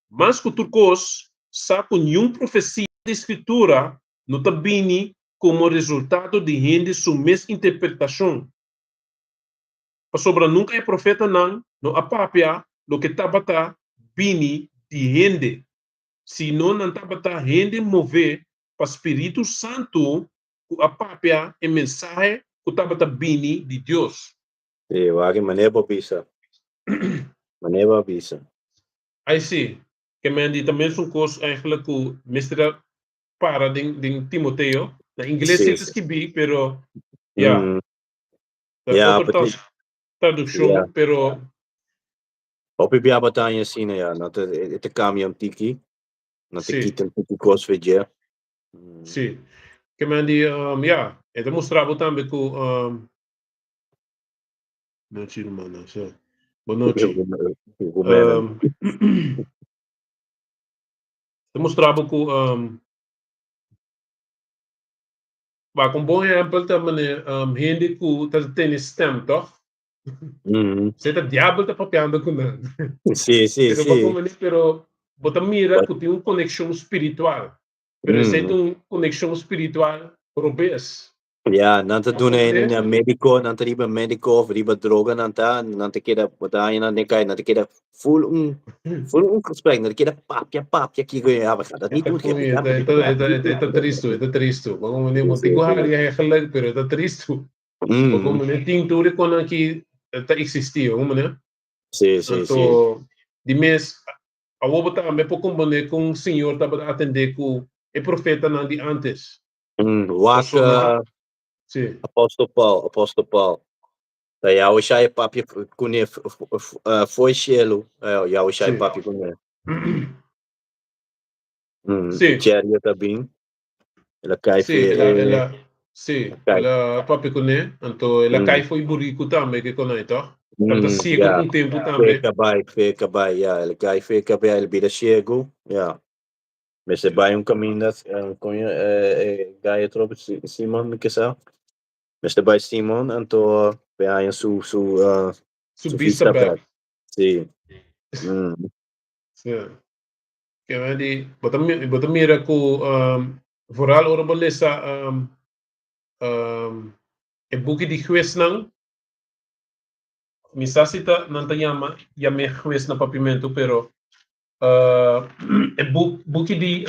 B: Mas ku tur kos, sa ku niun profesia di Skritura no ta bini komo resultado di hende su mes interpretashon. Pasobra nunka e profetanan no a papia loke tabata bini di hende, sino nan tabata hende mové pa spiritu santu ku a papia e mensahe ku tabata bini di Dios.
A: Sí, wak manera bo bisa. Manera bo a bisa.
B: Ai sí, ke men di ta mesun kos eigenlijk ku mester a para den den Timoteo. Na ingles sí ta skibí, pero ya. Ta otro tradukshon, pero.
A: Hopi bia bo ta haña asina ya, nan ta e ta kambia un tiki, nan ta kita un tiki kos for dje.
B: Sí. Ke men di ya, e ta mustra bo tambe ku Nochi rumannan, so. Bon nochi. Ta mustra bo ku wak un bon ehèmpel ta manera hende ku ta tene stèm tòg? Esei ta diabel ta papiando ku nan.
A: Sí, sí,
B: Pero
A: sí.
B: bo komprendé, pero bo ta mira ku tin un konekshon spiritual. Pero esei ta un konekshon spiritual robes.
A: Ya, nan ta duna e na médiko, nan ta riba médiko of riba droga nan ta, nan ta keda, bo ta haña nan den kaya, nan ta keda full un, full un gesprek, nan ta keda papia, papia kiko, ya, we gaan dat niet doen,
B: E ta, e ta, e ta, e ta, e ta tristu, e ta tristu. Bo komprendé, bo tin ku hari eigenlijk, pero e ta tristu. Bo komprendé, tin tur e konan ki ta eksistí, bo komprendé?
A: Sí, sí, sí.
B: Anto, di mes, awor bo tambe por komprendé kon Señor tabata atendé ku e profetanan di ántes.
A: Wak
B: Sí.
A: Apostel Paul, Apostel Paul. Ta Yahushua e papia kuné fo'i shelu, Yahushua e papia kuné.
B: Sí.
A: Jerry ta bin. El a kai
B: Sí,
A: fe
B: el a, el a, sí,
A: kai.
B: el a papia kuné, anto el a kai fo'i buriku tambe ke konai, tòg? Tabata siegu un tempu tambe.
A: Fe kabai, fe kabai, ya. El a kai fe kabai, el bira siegu, ya. Mester bai un kaminda, koño e gai atrobe Simon mi ke sa. Mester bai Simon anto pe haña su su
B: Su
A: su
B: bista
A: vista
B: bek.
A: bek. Sí.
B: Sí. Ke men di bo ta bo ta mira ku vooral ora bo lesa e buki di Huesnan, mi sa si ta nan ta yama yam'é Hues na Papiamentu pero E buki di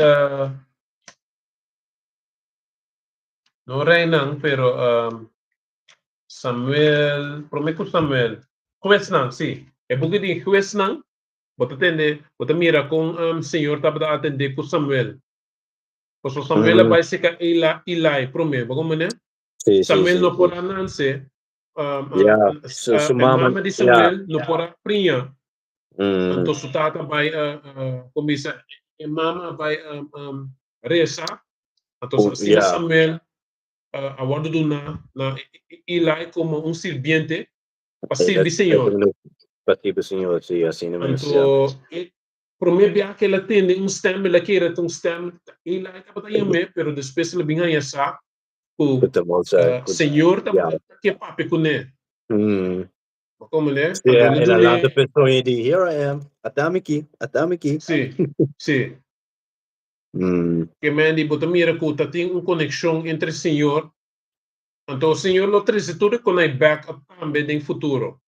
B: no reinan pero Samuel prome ku Samuel huesnan si e buki di huesnan bo ta tende bo ta mira kon señor tabata atende ku Samuel pasobra Samuel a bai seka Eli prome bo komprende Samuel no por a nanse e mama di Samuel no por a priña Anto su tata bai kuminsá, e mama a bai resa. Anto asina Samuel a wòrdu duná na Eli komo un sirbiente pa sirbi Señor.
A: Pa sirbi Señor, sí, asina mes.
B: Anto e promé biaha ku el a tende un stèm, el a kere ta un stèm, Eli tabata yam'é, pero despues el a bin haña sa ku Señor tabata ke papia kuné. Bo komprendé?
A: Sí,
B: Anto
A: el a lanta persona y di, here I am, atami aki, atami aki.
B: Sí, sí. Ke men di bo ta mira ku ta tin un konekshon entre Señor, anto Señor lo trese tur e konai bèk ap tambe den futuro.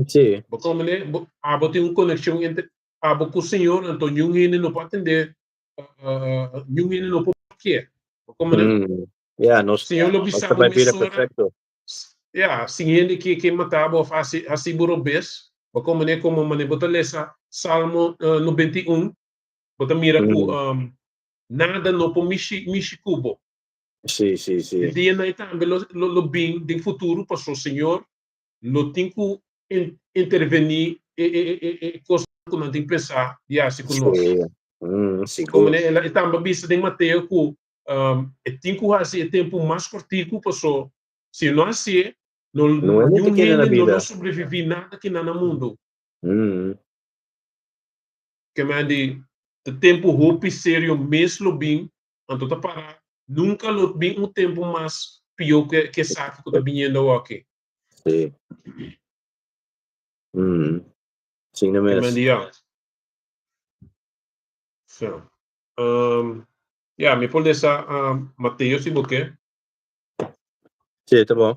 A: Sí.
B: Bo komprendé? Bo, abo tin un konekshon entre abo ku Señor, anto niun hende no por atendé, niun hende no por bloke'é. Bo komprendé?
A: Ya, nos,
B: Señor lo
A: nos
B: bisa
A: ta
B: bo
A: bai bira
B: mesora.
A: perfecto.
B: Ya, sin hende ke ke mata bo of hasi hasi bo robes, bo komprende komo manera bo ta lesa Salmo 91, bo ta mira ku nada no por mishi mishi ku bo.
A: Sí, sí, sí.
B: E dianan ei tambe lo lo lo bin den futuro pasobra Señor lo tin ku. intervení e e e e kos ku nan tin pensá di hasi ku nos.
A: Sí.
B: Komo
A: Sigur.
B: E tambe a bisa den Mateo ku e tin ku hasi e tempu mas kòrtiku paso si e no hasié no
A: No hende ta
B: niun
A: keda na
B: hende no lo
A: bida.
B: sobreviví nada kinan na mundu. Ke men di ta tempu hopi serio mes lo bin anto ta para nunka lo bin un tempu mas pió ke esaki ku ta biniendo awoki.
A: Sí. Asina
B: Ke
A: mes.
B: men di ya. So, ya, mi por lesa Mateo si bo ke.
A: Sí, ta bon.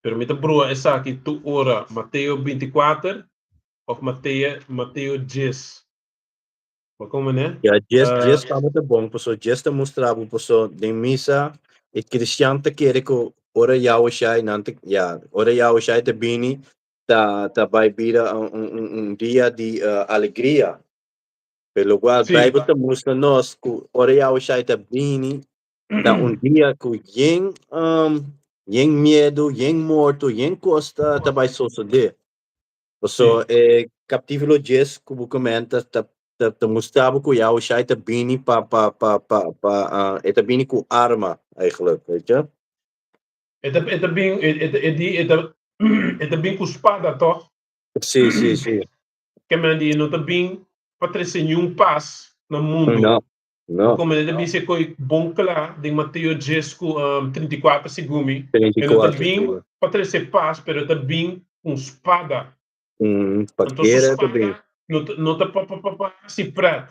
B: Pero mi ta brua esaki tur ora, Mateo 24 of Mateo 10. Bo como ne?
A: Ya, 10, 10 pa mi ta bon, paso 10 ta mustra bo, paso den misa e cristian ta kere ku ora Yahushai nan ta, ya, ora Yahushai ta bini ta bai bira un dia di alegria. Pero lokual Bijbel ta mustra nos ku ora Yahushai ta bini ta un dia ku yen yen miedu, yen morto, yen kos ta bai sosodé. Paso e kapítulo 10 ku bo komenta ta mustra bo ku Yahushai ta bini pa pa pa pa pa e ta bini ku arma eigenlijk, weet je.
B: E ta bin e di e ta bin ku spada, toch?
A: Sí, sí, sí.
B: Ke men di no ta bin pa trese niun pas na mundu.
A: No, no.
B: Komo e ta bisa koi bon kla den Mateo 10 ku 34 segun mi. E no ta
A: 34.
B: bin pa trese pas, pero e ta bin ku spada.
A: Pa
B: Anto su
A: guera ta bin.
B: spada no ta pa hasi pret.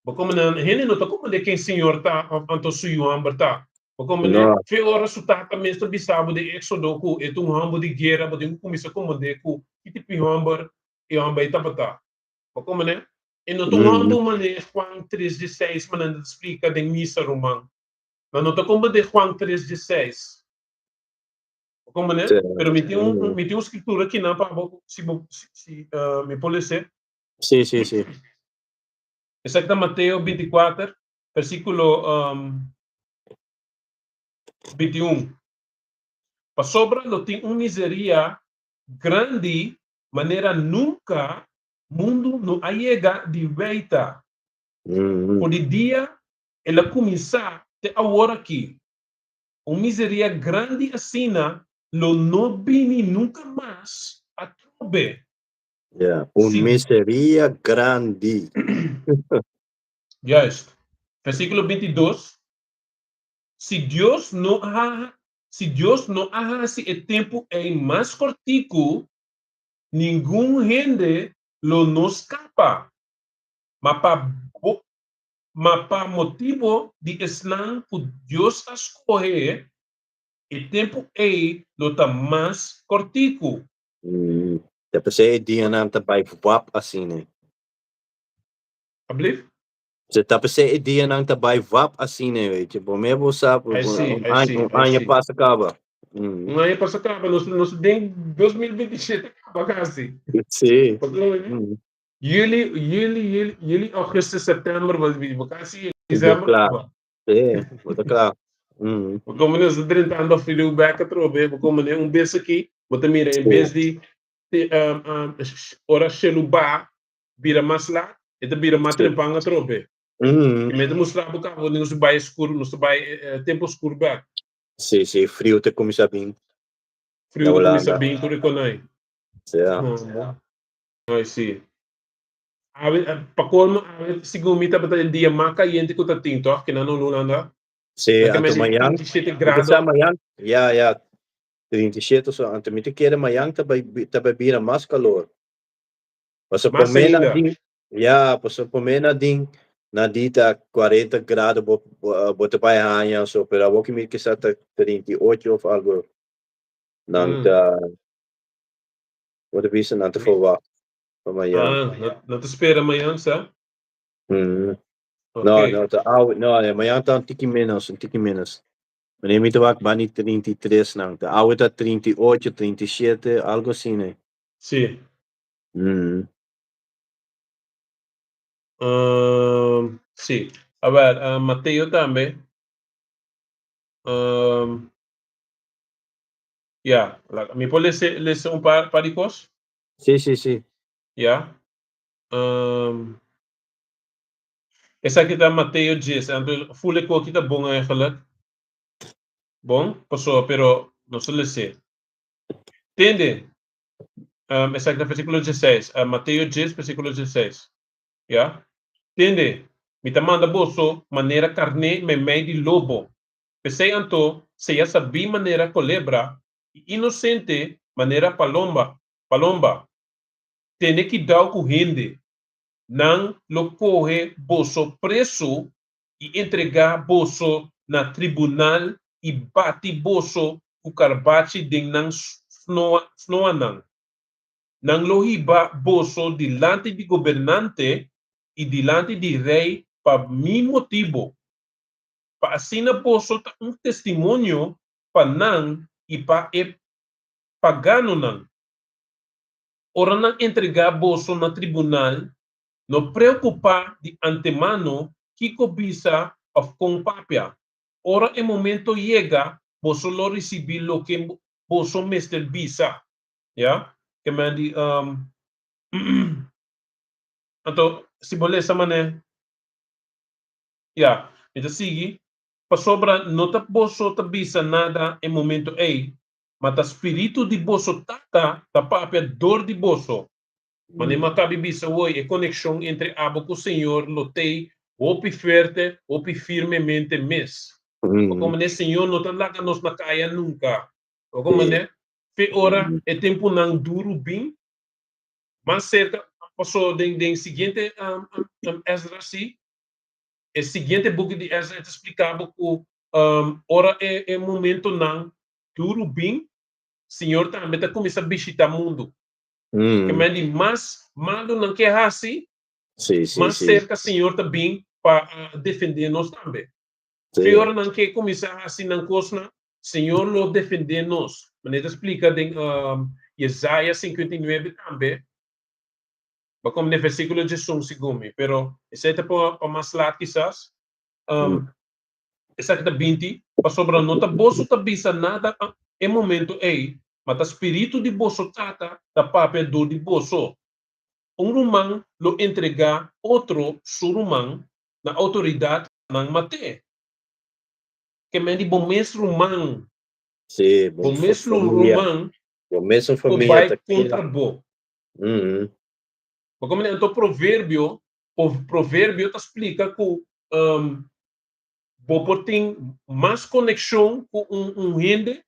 B: Bo komo nan hende no ta komo de ken Señor ta of anto su yu hòmber ta. Bo komo ne
A: No.
B: fe ora su tata mes ta bisa bo den Éxodo ku e ta un hòmber di guera, bo tin ku kuminsá komo de ku ki tipo di hòmber e hòmber ei tabata. Bo komo ne e no ta un hòmber manera Juan 3:16 manera ta splika den misa, ruman. Nan no ta komo de Juan 3:16. Bo komo ne? Pero mi tin un skritura akinan pa bo si bo si mi por lesa.
A: Sí, sí, sí.
B: Esaki ta Mateo 24, versíkulo 21. Pasobra lo tin un miseria grandi manera nunka mundu no a yega di weita. For di dia el a kuminsá te awor aki. Un miseria grandi asina lo no bini nunka mas atrobe.
A: Ja, un miseria grandi.
B: Juist. Versíkulo 22. Si Dios no a hasi e tempu ei mas kòrtiku, ningun hende lo no skapa. Ma pa motibu di esnan ku Dios a skohe, e tempu ei lo ta mas kòrtiku.
A: Ta p'esei e dianan ta bai wap asina.
B: Alsjeblieft?
A: Se ta p'esei e dianan ta bai wap asina, weet je. Bo me bo sa,
B: I see,
A: un
B: I
A: aña,
B: see,
A: un
B: I
A: aña
B: see.
A: pasa kaba.
B: Un aña pasa kaba, nos den 2027 kaba kasi.
A: Sí.
B: Juli, juli, juli, juli, augustus, sèptèmber, kasi desèmber
A: Kla.
B: kaba.
A: Sí, bo ta kla.
B: Komo nos drentando friu bèk atrobe, komo ne un bes aki, bo ta mira en bes di ora shelu ba bira mas lat, e ta bira mas trempan atrobe. E mi ta mustra bo kaba nos bai skur, nos bai tempu skur bèk.
A: Sí, sí, friu ta kuminsá bin.
B: Friu ta kuminsá
A: Hulanda.
B: bin tur ekonai.
A: Sí.
B: Ai, sí. Awe, pa kolmo, awe, segun mi tabata e dia mas kayente ku ta tin, toch? Ku na Hulanda.
A: Sí,
B: Porque
A: anto
B: me
A: mañan,
B: 37
A: mi ta sa
B: grado.
A: mañan, ya, 37 so, anto mi ta kere mañan ta bai bira mas kalor. Paso
B: Mas
A: promé
B: ainda.
A: na din, ya, paso promé na di ta 40 grado bo ta bai haña so, pero awor ku mi kisas ta 38 of algo. Nan ta, bo ta bisa nan ta verwacht pa mañan.
B: Ah, no ta spera mañan, sa?
A: No,
B: Ok.
A: no, ta awe, no, ja, mañan ta un tiki menos, un tiki menos. Wanneer mi ta wak bani 33 nan, ta awe ta 38, 37, algo asina, ne.
B: Sí. A ber, Mateo tambe. Ya, mi por lesa lesa un par par di kos?
A: Sí, sí, sí.
B: Ya. Esaki ta Mateo 10, anto ful e koki ta bon eigenlijk. Bon, paso, pero nos ta les'é. Tende, esaki ta versíkulo 16, Mateo 10, versíkulo 16. Ya. Tende, mi ta manda boso manera karné meimei di lobo. P'esei anto, sea sabí manera kolebra i inosente manera palomba, palomba. Tene kidau ku hende. Nan lo kohe boso presu i entregá boso na tribunal i bati boso ku karbachi den nan snoanan. Nan lo hiba boso dilanti di gobernante i dilanti di rei pa mi motibu, pa asina boso ta un testimonio pa nan i pa e paganonan. Ora nan entregá boso na tribunal, no preokupá di antemano kiko bisa òf kon papia. Ora e momento yega, boso lo risibí loke boso mester bisa. Ya, ke men di, anto si bo lesa manera, ya, mi ta sigui, pasobra no ta boso ta bisa nada e momento ei, ma ta spiritu di boso Tata ta papia dor di boso. Manera mi a kabi bisa hoy, e konekshon entre abo ku Señor lo tei hopi fuerte, hopi firmemente mes. Pasobra manera Señor no ta laga nos na kaya nunka. Pasobra manera fe ora e tempunan duru bin, mas serka, pasobra den siguiente Esdras si, e siguiente buki di Esdras e ta splika bo ku ora e momentonan duru bin, Señor tambe ta kuminsá bishitá mundu. Ke men di mas malu nan ke hasi, mas serka Señor ta bin pa defendé nos tambe. Fe ora nan ke kuminsá hasi nan kosnan, Señor lo defendé nos. Manera ta splika den Yesaya 59 tambe, bo komo den versíkulo 11 segun mi, pero esei ta pa mas lat kisas. Esaki ta binti, pasobra no ta boso ta bisa nada e momento ei, ma ta spiritu di boso Tata ta papia dor di boso. Un ruman lo entregá otro su ruman na outoridat pa nan mat'é. Ke men di bo mes ruman,
A: Sí,
B: bo mes ruman
A: bo mes
B: por
A: familia
B: bai
A: ta
B: kontra bo. Bo komprende? Anto proverbio, proverbio ta splika ku bo por tin mas konekshon ku un hende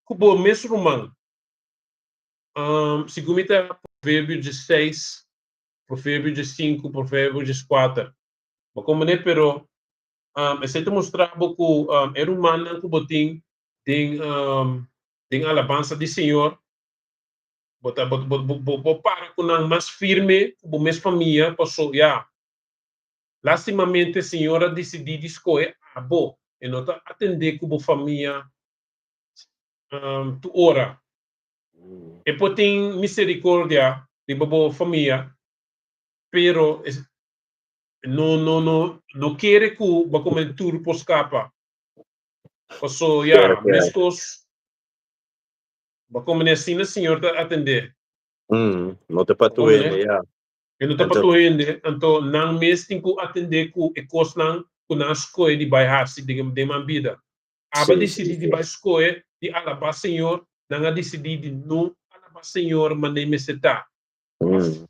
B: ku bo mes ruman. Segun mi ta Proverbio 16, Proverbio 15, Proverbio 14. Bo komprende? Pero esei ta mustra bo ku e rumannan ku bo tin den den alabansa di Señor, bo ta bo bo bo para ku nan mas firme ku bo mes famia paso ya. Lastimamente Señor a disidí di skohe abo, e no ta atendé ku bo famia tur ora. E por tin misericordia riba bo famia, pero no no no no kere ku bo come tur por skapa. Paso ya, meskos bo come asina Señor ta atendé.
A: No ta pa tur hende, ya.
B: E no ta pa tur hende, anto nan mes tin ku atendé ku e kosnan ku nan a skohe di bai hasi den nan bida. Aba disidí di bai skohe di alabá Señor, nan a disidí di no alabá Señor manera mester ta. Òf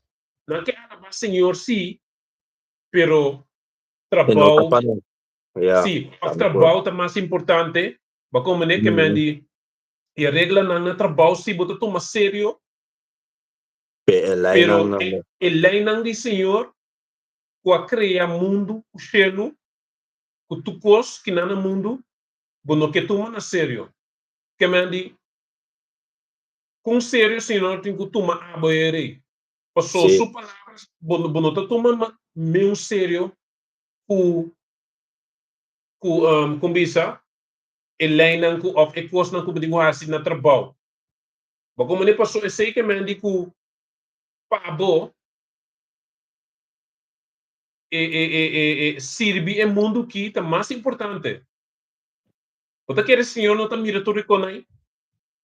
B: nan ke alabá Señor sí, pero trabou, sí, òf trabou ta mas importante. Bo a komprendé ke men di e reglanan na trabou sí bo ta tuma serio. Pero e leinan di Señor ku a krea mundu ku shelu, ku tur kos ki nan na mundu, bo no ke tuma na serio. Ke men di, Kon serio Señor tin ku tuma abo e rei? Paso su palabras bo bo no ta tuma meun serio ku ku kon bisa e leinan ku òf e kosnan ku bo tin ku hasi na trabou. Bo komo ne paso esei ke men di ku pa bo e e e e e sirbi e mundu ki ta mas importante. Bo ta kere Señor no ta mira tur e konai?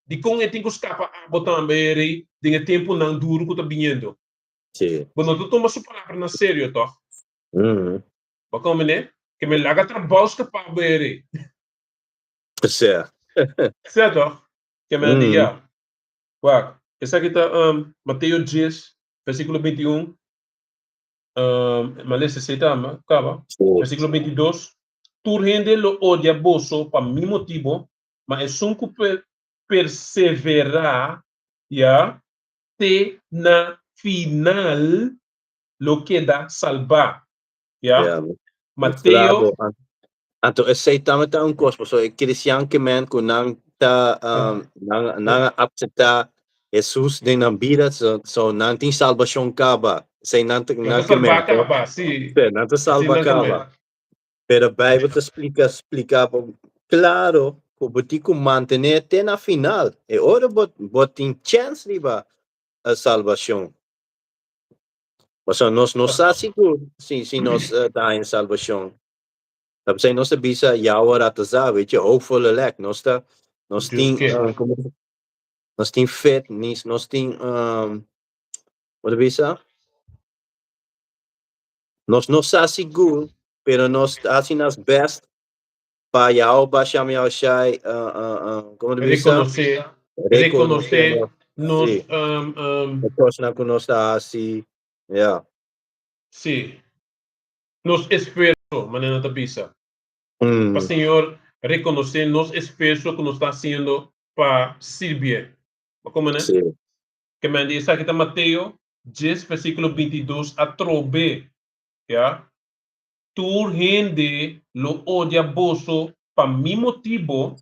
B: Dikon e tin ku skapa abo tambe, e rei, den e tempunan duru ku ta biniendo? Bo no ta tuma su palabra na serio, tòg? Bo komprendé? Ke mi laga trabou skapa bo, e rei. Sea tòg? Ke mi a di ya. Wak, esaki ta Mateo 10, versíkulo 21. Mi a lesa esei tambe, kaba. Versíkulo 22, Tur hende lo odia boso pa mi motibu, ma esun ku perseverá, ya, te na final lo keda salbá. Ya. Mateo.
A: Anto esei tambe ta un kos, pasobra e kristian ke men ku nan ta nan nan a akseptá Hesus den nan bida, so nan tin salbashon kaba. Esei nan ta
B: nan ke men. Kaba, si.
A: Nan ta salba kaba. Pero Bijbel ta splika splika bo klaro ku bo tin ku mantené te na final. E ora bo bo tin chèns riba salbashon. Pasobra nos no sa sigur si si nos ta haña salbashon. Ta p'esei nos ta bisa Yahweh Ratazah, weet je, hoopvol elect. Nos ta nos
B: Dios
A: tin
B: ke.
A: komo nos tin fe, nis nos tin bo ta bisa? Nos no sa sigur, pero nos ta hasi nos best pa Yahweh Bashem Yahushai, komo ta bisa?
B: Rekonosé, rekonosé nos,
A: Sí. E kosnan ku nos ta hasi, ya.
B: Sí. Nos esfuerso, manera nan ta bisa. Pa Señor rekonosé nos esfuerso ku nos ta hasiendo pa sirbié. Bo komprendé?
A: Sí.
B: Ke men di esaki ta Mateo 10 versíkulo 22 atrobe, ya. Tur hende lo odia boso pa mi motibo,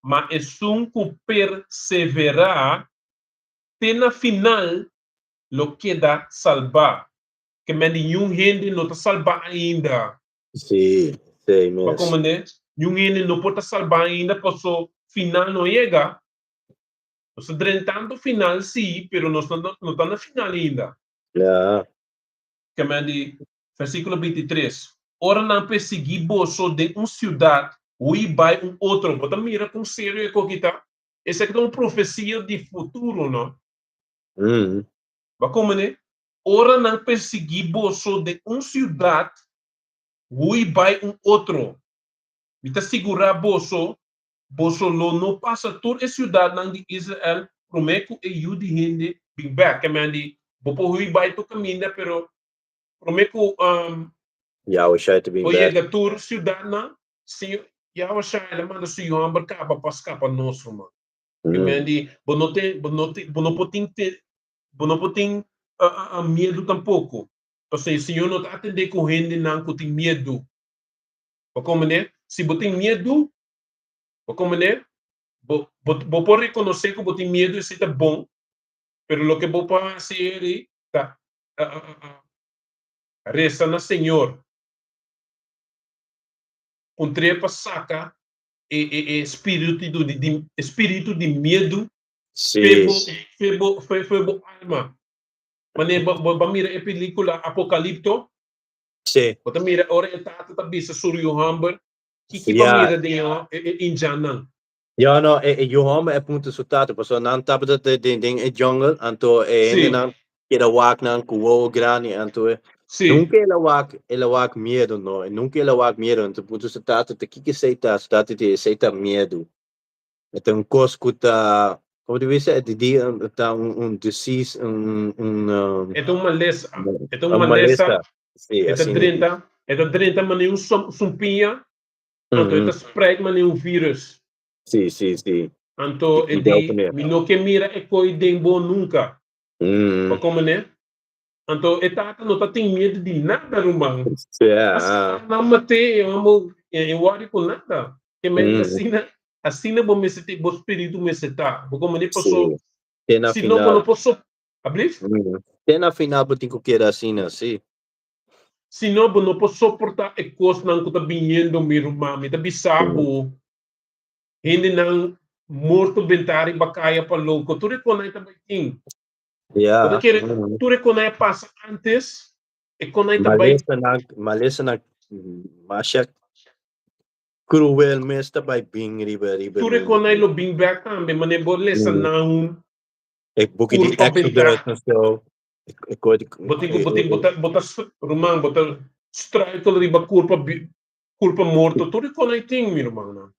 B: ma esun ku perseverá te na final lo keda salbá. Ke men di niun hende no ta salbá ainda.
A: Sí, sí
B: Bo
A: mes.
B: komprendé? Niun hende no por ta salbá ainda paso final no yega. Nos ta drentando final sí, pero nos no ta na final ainda.
A: Ya.
B: Ke men di Versíkulo 23, Ora nan persiguí boso den un siudat, hui bai un otro. Bo ta mira kon serio e koki ta? Esaki ta un profesia di futuro, no? Bo a komprendé? Ora nan persiguí boso den un siudat, hui bai un otro. Mi ta sigurá boso, boso lo no pasa tur e siudatnan di Israel promé ku e Yu di hende bin bèk. Ke men di, bo por hui bai tur kaminda, pero Promé ku
A: Yahushua ta bin
B: bo
A: bèk.
B: yega tur siudatnan, Señor Yahushua el a manda su Yu hòmber kaba pa skapa nos, ruman. Ke men di, bo no ten, bo no tin, bo no por tin te, bo no por tin miedu tampoko. Pasobra e Señor no ta atendé ku hendenan ku tin miedu. Bo komprendé? Si bo tin miedu, bo komprendé? Bo, bo, bo por rekonosé ku bo tin miedu, esei ta bon, pero loke bo por hasi eri ta Resa na Señor. Puntr'é pa saka e e e spiritu di di spiritu di miedu
A: Sí.
B: fe bo fe bo fe fe bo alma. Manera bo bo bo a mira e pelikula Apokalipto?
A: Sí.
B: Bo ta mira ora e tata ta bisa su yu hòmber kiki bo a mira den e e indjannan.
A: Ja, no, e, e yu hòmber e punta su tata, pasobra nan tabata den, den, den e jungle, anto e
B: Sí.
A: hendenan keda wak nan ku wowo grandi, anto e,
B: Sí.
A: nunka el a wak, el a wak miedu, no, e nunka el a wak miedu, anto punta su tata, ta kiko esei ta? Su tata di, esei ta miedu. E ta un kos ku ta, komo ta bisa, e di di ta un, un disease, un, un, um,
B: E ta un malesa. E ta un
A: un
B: malesa.
A: malesa. Sí,
B: E ta
A: asina.
B: drenta, e ta drenta manera un som, sumpiña. Anto e ta spreid manera un virus.
A: Sí, sí, sí.
B: Anto e di, mi no ke mira e koi den bo nunka. Bo komprende? Anto e tata no ta tin miedu di nada, ruman. Asta nan mat'é, e homber e wòri ku nada. Ke men asina, asina bo mester tin, bo spiritu mester ta. Bo komprende? Paso, si no bo no por sop, ablief?
A: Te na final bo tin ku keda asina, sí.
B: Si no, bo no por soportá e kosnan ku ta biniendo, mi ruman. Mi ta bisa bo, hendenan morto bentá riba kaya pa loko. Tur e konai ta bai tin. Bo ta kere tur e konai a pasa antes, e konai ta bai.
A: Malesanan, malesanan masha. Cruel mes ta bai bin riba riba e
B: Tur e
A: mundu.
B: konai lo bin bek tambe, manera bo lesa Nahum,
A: E buki di
B: kurpa
A: Exodus
B: bentá.
A: en so. E kos di
B: Bo tin ku bo tin bo ta bo ta ruman bo ta struikel riba kurpa kurpa morto tur e konai tin mi rumannan.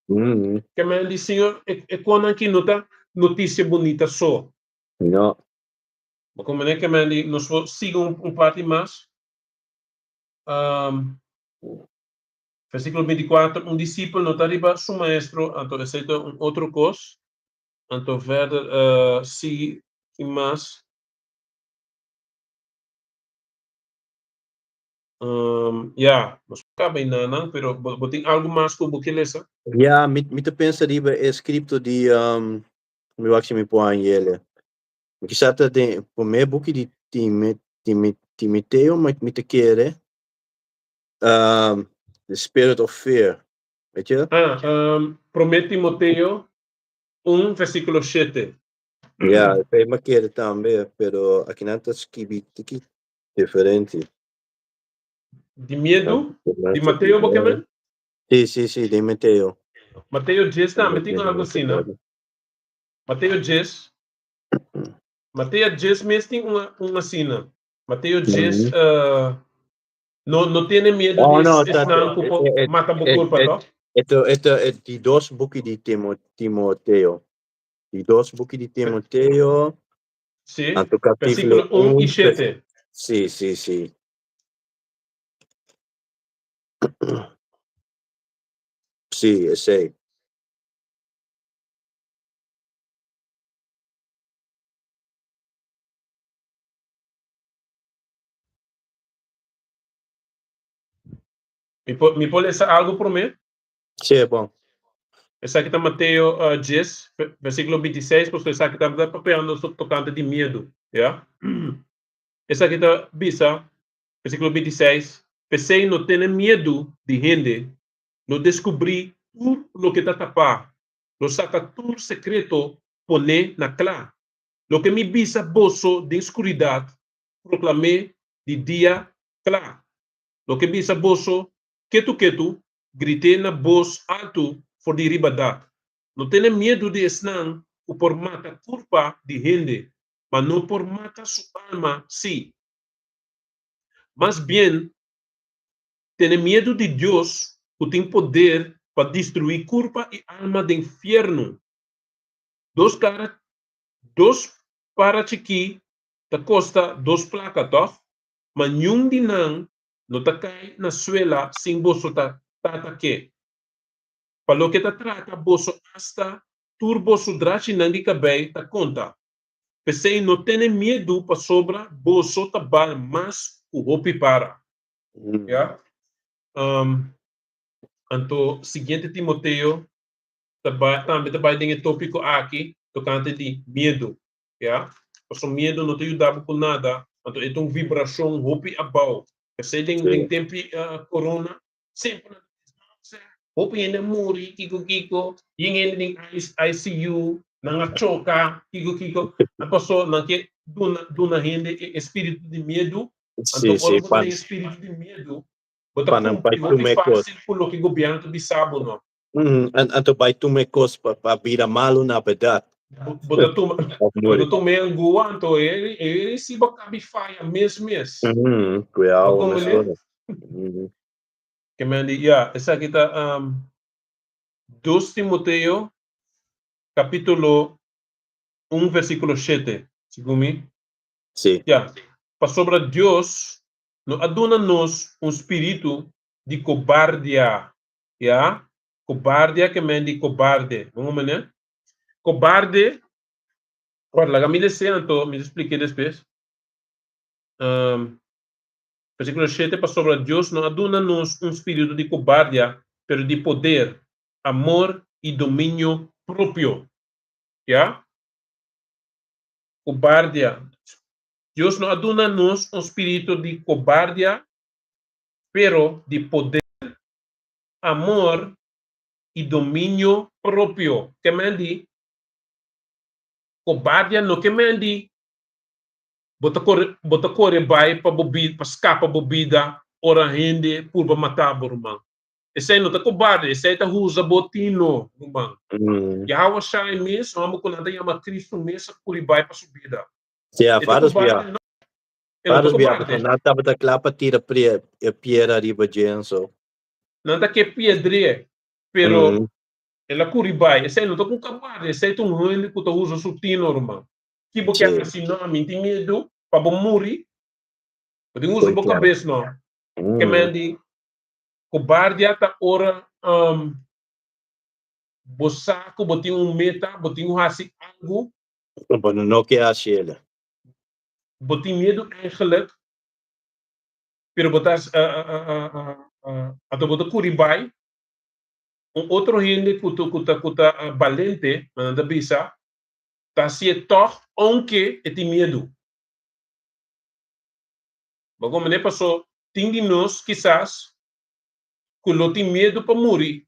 B: Ke men di Señor e e konan aki no ta notisia bunita so.
A: No.
B: Bo komprende ke men di nos por sigui un parti mas. Versíkulo 24, un disipel no ta riba su maestro, anto esei ta un otro kos. Anto verder sigui tin mas. Ya, nos por kaba einanan, pero bo bo tin algu mas ku bo ke lesa?
A: Ya, mi mi ta pensa riba e skripto di mi wak si mi por haña yele. Mi kisa ta den e promé buki di Time Time Timiteo mi mi ta kere The Spirit of Fear, weet je?
B: Ah, promé Timoteo un versíkulo shete.
A: Ya, esei mi a kere tambe, pero akinan ta skibi tiki diferente.
B: Di miedu? Di Mateo bo ke men?
A: Si, si, si, di Mateo.
B: Mateo djes tambe tin algu asina. Mateo djes. Mateo djes mes tin un un asina. Mateo djes no no tene miedu
A: Oh,
B: di
A: no, ta,
B: esnan ku por mata bo kurpa, to?
A: E ta e di dos buki di Timo Timoteo. Di dos buki di Timoteo.
B: Sí,
A: Anto capítulo
B: versículo 1 i
A: 1.
B: 7.
A: Sí, sí, sí. Sí, esei.
B: Mi por, mi por lesa algo promé?
A: Sí, bon.
B: Esaki ta Mateo uh, 10, versículo 26, pasobra esaki ta papiando tocante di miedu, ya? Esaki ta bisa, versículo 26, P'esei no tene miedu di hende, lo descubrí tur loke ta tapá, lo saca tur secreto poné na cla. Loke mi bisa boso den scuridad, proclam'é di dia cla. Loke bisa boso ketu ketu, grit'é na bos altu for di riba dak. No tene miedu di esnan ku por mata kurpa di hende, ma no por mata su alma sí. Mas bien, tene miedu di Dios ku tin poder pa destruí kurpa i alma den fièrnu. Dos kara, dos para chikí ta kosta dos plaka, tòg? Ma niun di nan no ta kai na suela sin boso ta Tata ke. Pa loke ta trata boso asta tur boso drachinan di kabei ta konta. P'esei no tene miedu pasobra boso ta bal mas ku hopi para. Ya. Anto siguiente Timoteo ta bai tambe ta bai den e topiko aki tokante di miedu. Ya, pasobra miedu no ta yuda bo ku nada, anto e ta un vibrashon hopi abou. P'esei den den tempu di corona semper nan ta bisa, no sè, hopi hende a muri, kiko kiko, yen hende den ICU, nan a choka, kiko kiko. Pasobra nan ke duna duna hende e espiritu di miedu, anto ora bo ta den e espiritu di miedu, bo ta kumpli hopi fásil ku loke gobièrnu ta bisa bo no.
A: Anto bai tuma e kos pa bira malu na bèrdat.
B: Bo ta tuma, bo ta tuma e angua, anto e e resibo a kabi faya mes mes.
A: Cuidao
B: Bo
A: mesora.
B: Ke men di, ya, esaki ta 2 Timoteo kapitulo 1 versíkulo 7, segun mi.
A: Sí.
B: Ya, pasobra Dios no a duna nos un spiritu di kobardia. Ya, kobardia ke men di kobarde. Bon un manera? Kobarde, ora laga mi les'é anto mi ta splik'é despues. Versíkulo shete, Pasobra Dios no a duna nos un spiritu di kobardia, pero di poder, amor i dominio propio. Ya, kobardia. Dios no a duna nos un spiritu di kobardia, pero di poder, amor i dominio propio. Ke men di kobardia no ke men di bo ta kore bo ta kore bai pa bo bida pa skapa bo bida ora hende purba mata bo ruman. Esei no ta kobarde, esei ta usa bo tino, ruman. Yahweh Shai mes, hòmber ku nan ta yama Kristu mes a kuri bai pa su bida.
A: Sí,
B: E ta
A: vários bia.
B: kobarde no, e no ta
A: Vários bia,
B: kobarde.
A: pasobra nan tabata kla pa tira e piedra riba dje en so.
B: Nan ta ke piedr'é, pero el a kuri bai. Esei no ta ku kobarde, esei ta un hende ku ta usa su tino, ruman. Ki bo ke hasi? No, mi tin miedu pa bo muri. Bo tin usa bo kabes, no. Ke men di kobardia ta ora bo sa ku bo tin un meta, bo tin ku hasi algu.
A: Bo no ke hasi el.
B: Bo tin miedu eigenlijk, pero bo ta anto bo ta kuri bai. Un otro hende ku ta ku ta balente, nan ta bisa, ta hasié tòg ounke e tin miedu. Bo komprendé? Paso tin di nos kisas ku lo tin miedu pa muri,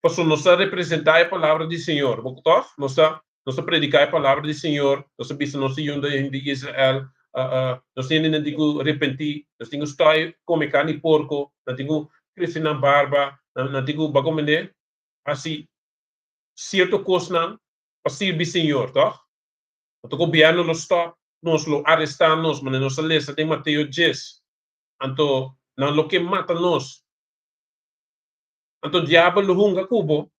B: paso nos ta representá e palabra di Señor. Bo tòg? Nos ta nos ta prediká e palabra di Señor, nos ta bisa nos ta yunda hende di Israel, nos hendenan tin ku repentí, nos tin ku stòi kome karni porko, nan tin ku krese nan barba, nan tin ku, bo a komprendé? Hasi sierto kosnan pa sirbi Señor, tòg? Anto gobièrnu lo stòp nos, lo arestá nos, manera nos a lesa den Mateo djes. Anto nan lo ke mata nos. Anto diabel lo hunga ku bo.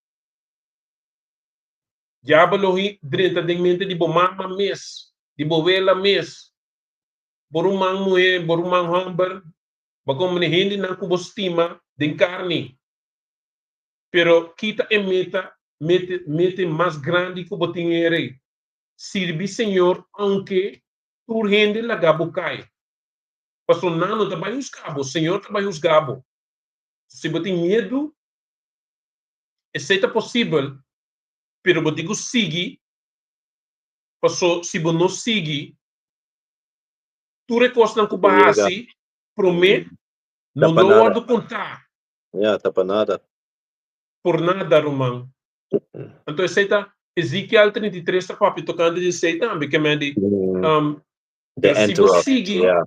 B: Diabel lo drenta den mente di bo mama mes, di bo wela mes, bo ruman muhé, bo ruman hòmber, bo komo hendenan ku bo stima den karni. Pero kita e meta, mete, mete mas grandi ku bo tin e rei. Sirbi Señor aunke tur hende laga bo kai. Pasobra nan no ta bai husga bo, Señor ta bai husga bo. Si bo tin miedu, esei ta posibel, pero bo tin ku sigui, paso si bo no sigui, tur e kosnan ku bo a hasi promé no lo wòrdu kontá.
A: Ya, ta pa nada.
B: Por nada, ruman. Anto esei ta Ezekiel 33 ta papia tokante di esei tambe, ke men di,
A: The
B: pero si bo
A: interrupt,
B: sigui,
A: yeah.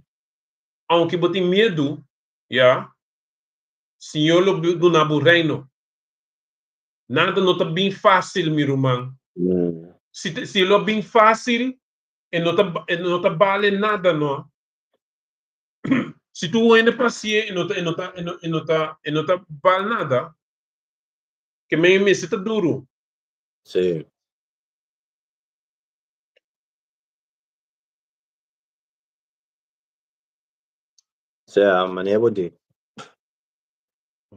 B: aunke bo tin miedu, ya, Señor lo duna bo reino. Nada no ta bin fácil, mi ruman. Si, si lo bin fácil, e no ta, e no ta bale nada, no. Si tur hende pasie e no ta e no ta e no e no ta e no ta bal nada. Ke men mester ta duru.
A: Sí. Sea, manera bo di.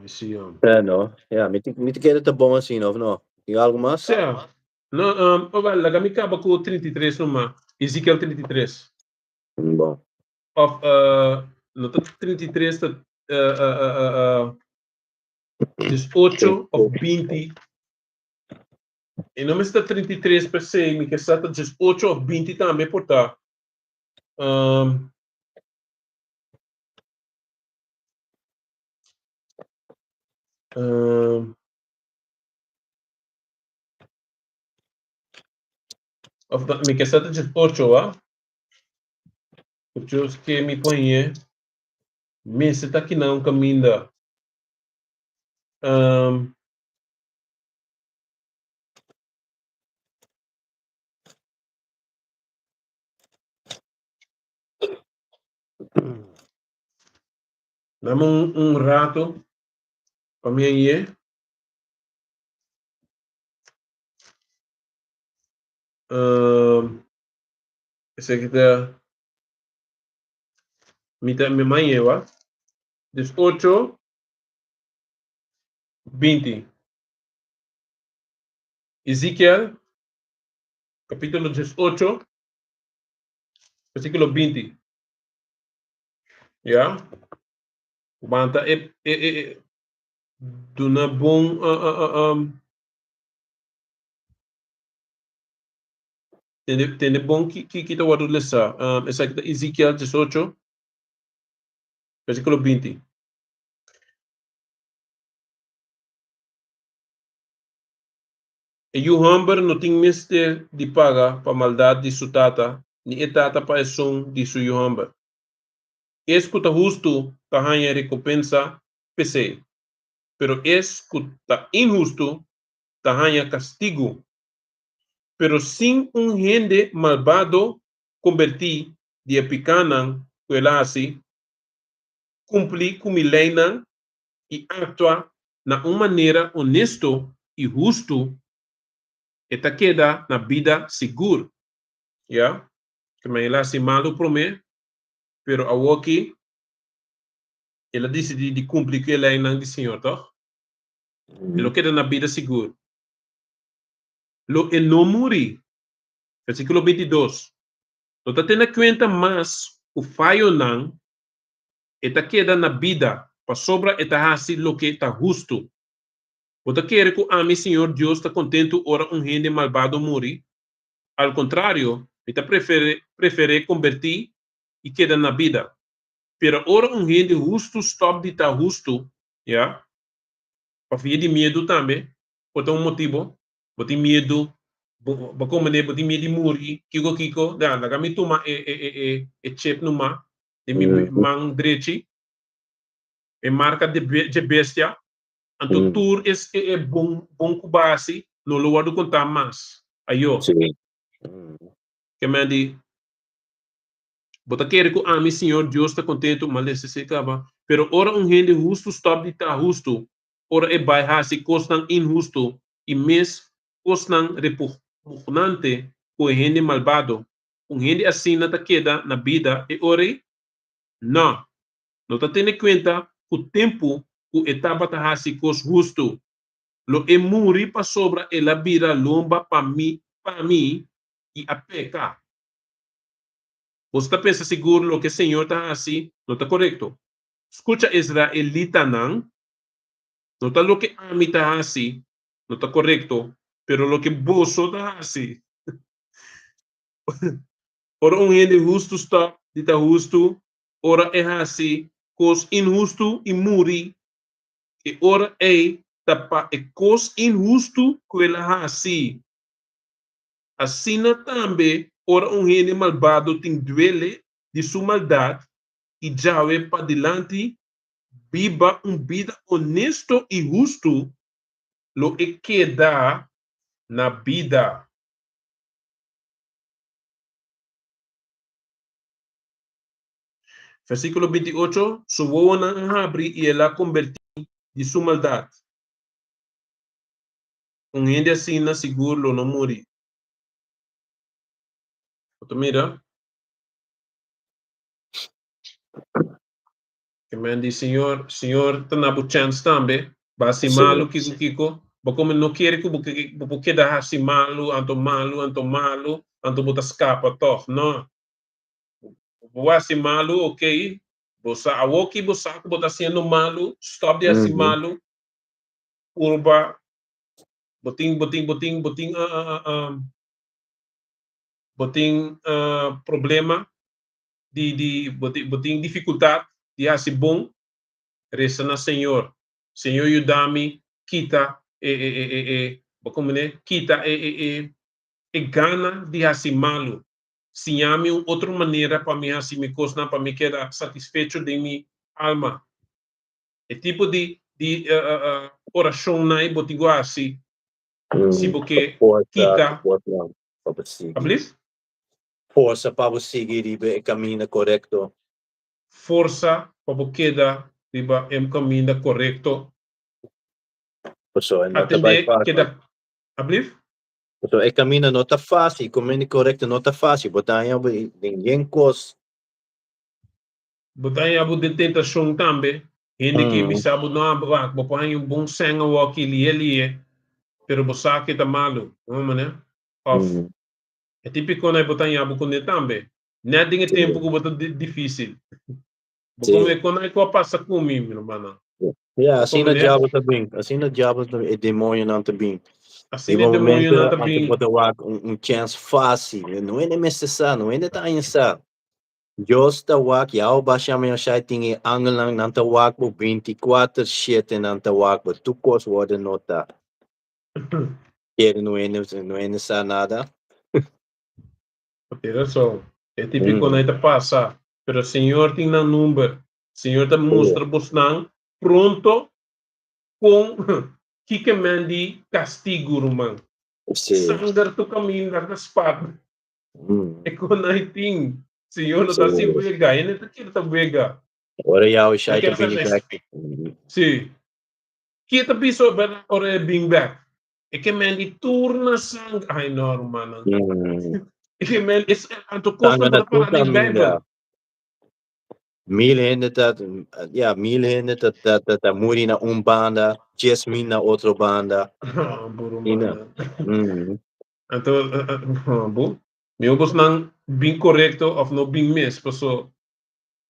B: Sí, um.
A: Sea, no. Ja, mi mi ta kere ta bon asina, of no? Tin algo mas?
B: Sea. No, um, oh, wel, laga mi kaba ku 33 numa. Ezekiel 33.
A: Bon.
B: Of no ta 33 ta 18 of 20. E no mester ta 33 per se, mi ke sa ta 18 of 20 tambe por ta. Um, um, of mi ke sa ta 18, wa? Dios ke mi pon'e mester ta kinan un kaminda. Um, Dame un, un rato pa mi aye. Um, Esaki ta mi ta mi mañewa. Dus ocho 20. Ezekiel capítulo 18 versículo 20. Ya. Banta e, e, e, e duna bon uh, uh, um, Tende, tende bon ki, ki, ki ta wòrdu lesá. Um, esaki ta Ezekiel 18, versíkulo 20. E yu hòmber no tin mester di paga pa maldat di su tata, ni e tata pa esun di su yu hòmber. Es ku ta hustu ta haña rekompensa p'esei. pero es ku ta inhustu ta haña kastigu. Pero sin un hende malbado kombertí di e pikánan ku el a hasi, kumpli ku mi leinan i aktua na un manera onesto i hustu, e ta keda na bida sigur. Ya, kema el a hasi malu promé, pero awoki el a disidí di kumpli ku e leinan di Señor, tòg? E lo keda na bida sigur. Lo e no muri. Versíkulo 22, No ta tene kuenta mas ku fayonan, e ta keda na bida, pasobra e ta hasi loke ta hustu. Bo ta kere ku ami, Señor Dios, ta kontentu ora un hende malbado muri? Al kontrario, mi ta prefer'é kombertí i keda na bida. Pero ora un hende hustu stòp di ta hustu, ya, pa via di miedu tambe por ta un motibu, bo tin miedu, bo komo bo tin miedu di muri, kiko kiko, ya, laga mi tuma e e e e chip numa den mi man drechi, e marka dje bestia, anto tur es e e bon bon ku bo a hasi no lo wòrdu kontá mas. Ayo. Ke men di, Bo ta kere ku ami, Señor Dios, ta kontentu? Ma lesa esei kaba. Pero ora un hende hustu stòp di ta hustu, ora e bai hasi kosnan inhustu i mes kosnan repugnante ku e hende malbado, un hende asina ta keda na bida e ora ei? Nò. No ta tene kuenta ku tempu ku e tabata hasi kos hustu, lo e muri pasobra el a bira lomba pa mi pa mi i a peka. Boso ta pensa sigur loke Señor ta hasi no ta korekto. Skucha israelitanan, no ta loke ami ta hasi no ta korekto, pero loke boso ta hasi. Ora un hende hustu stòp di ta hustu, ora e hasi kos inhustu i muri, e ora ei ta pa e kos inhustu ku el a hasi. Asina tambe ora un hende malbado tin duele di su maldat i djawe padilanti biba un bida onesto i hustu, lo e keda na bida. Versíkulo 28, Su wowonan a habri i el a kombertí di su maldat. Un hende asina sigur lo no muri. Bo ta mira? Ke men di, Señor, Señor ta na bo chèns tambe. Bo hasi malu, kiko kiko. Bo komo no kere ku bo bo por keda hasi malu, anto malu, anto malu, anto bo ta skapa tòg. No. Bo hasi malu, okey. Bo sa awoki bo sa ku bo ta hasiendo malu, stòp di hasi malu. Purba bo tin bo tin bo tin bo tin bo tin problema di di bo tin bo tin dificultad di haci bon reza na Señor Señor yuda mi kita e e e e e bo como ne kita e e e e gana di haci malo siña mi un otro manera pa mi haci mi cosnan pa mi keda satisfecho den mi alma. E tipo di di orashonnan ei bo tin ku hasi si bo ke kita. Alblief?
A: Forsa pa bo sigui riba e kaminda korekto.
B: Forsa pa bo keda riba e kaminda korekto.
A: Pasobra e no ta bai
B: Atendé
A: fásil.
B: keda. Alblief?
A: Pasobra e kaminda no ta fásil, kaminda korekto no ta fásil. Bo ta haña bo den yen kos.
B: Bo ta haña bo den tentashon tambe. Hende ke bisa bo, No, wak, bo por haña un bon sèn awoki lihe lihe, pero bo sa ke ta malu. Bo manera? Òf, e típikonan ei bo ta haña bo kuné tambe. Nèt den e tempu ku bo ta difísil. Bo kome kon ei ku a pasa ku mi, mi rumannan.
A: Ya, asina diabel ta bin. Asina diabel ta bin, e demonionan ta bin.
B: Asina e demonionan ta bin.
A: Bo ta wak un chèns fásil. No hende mester sa, no hende ta haña sa. Dios ta wak, Yahweh Bashem Yahushai tin e angelnan, nan ta wak bo 24 shete nan ta wak bo, tur kos worde nota. Kere no hende, no hende sa nada.
B: Bo tin rason. E tipikonan ei ta pasa, pero Señor tin nan number. Señor ta mustra bosnan pronto. Kon kiko men di kastigu, ruman?
A: Si.
B: Sanger tur kaminda ta spat. E kon nan tin. Señor no ta hasi wega. Hende ta kere ta wega.
A: Ora Yahushua ta bini bek.
B: Si. Ke ta bisa ora e bin bek? E ke men di tur na sanger. Ai no, rumannan. E ke men, anto kos nan ta para den Bijbel.
A: Mil hende ta, ja, mil hende ta, ta, ta, ta muri na un banda, 10.000 na otro banda.
B: Ah, bo rumannan. Anto, bo, mi hopi nan bin korekto of no bin mes, paso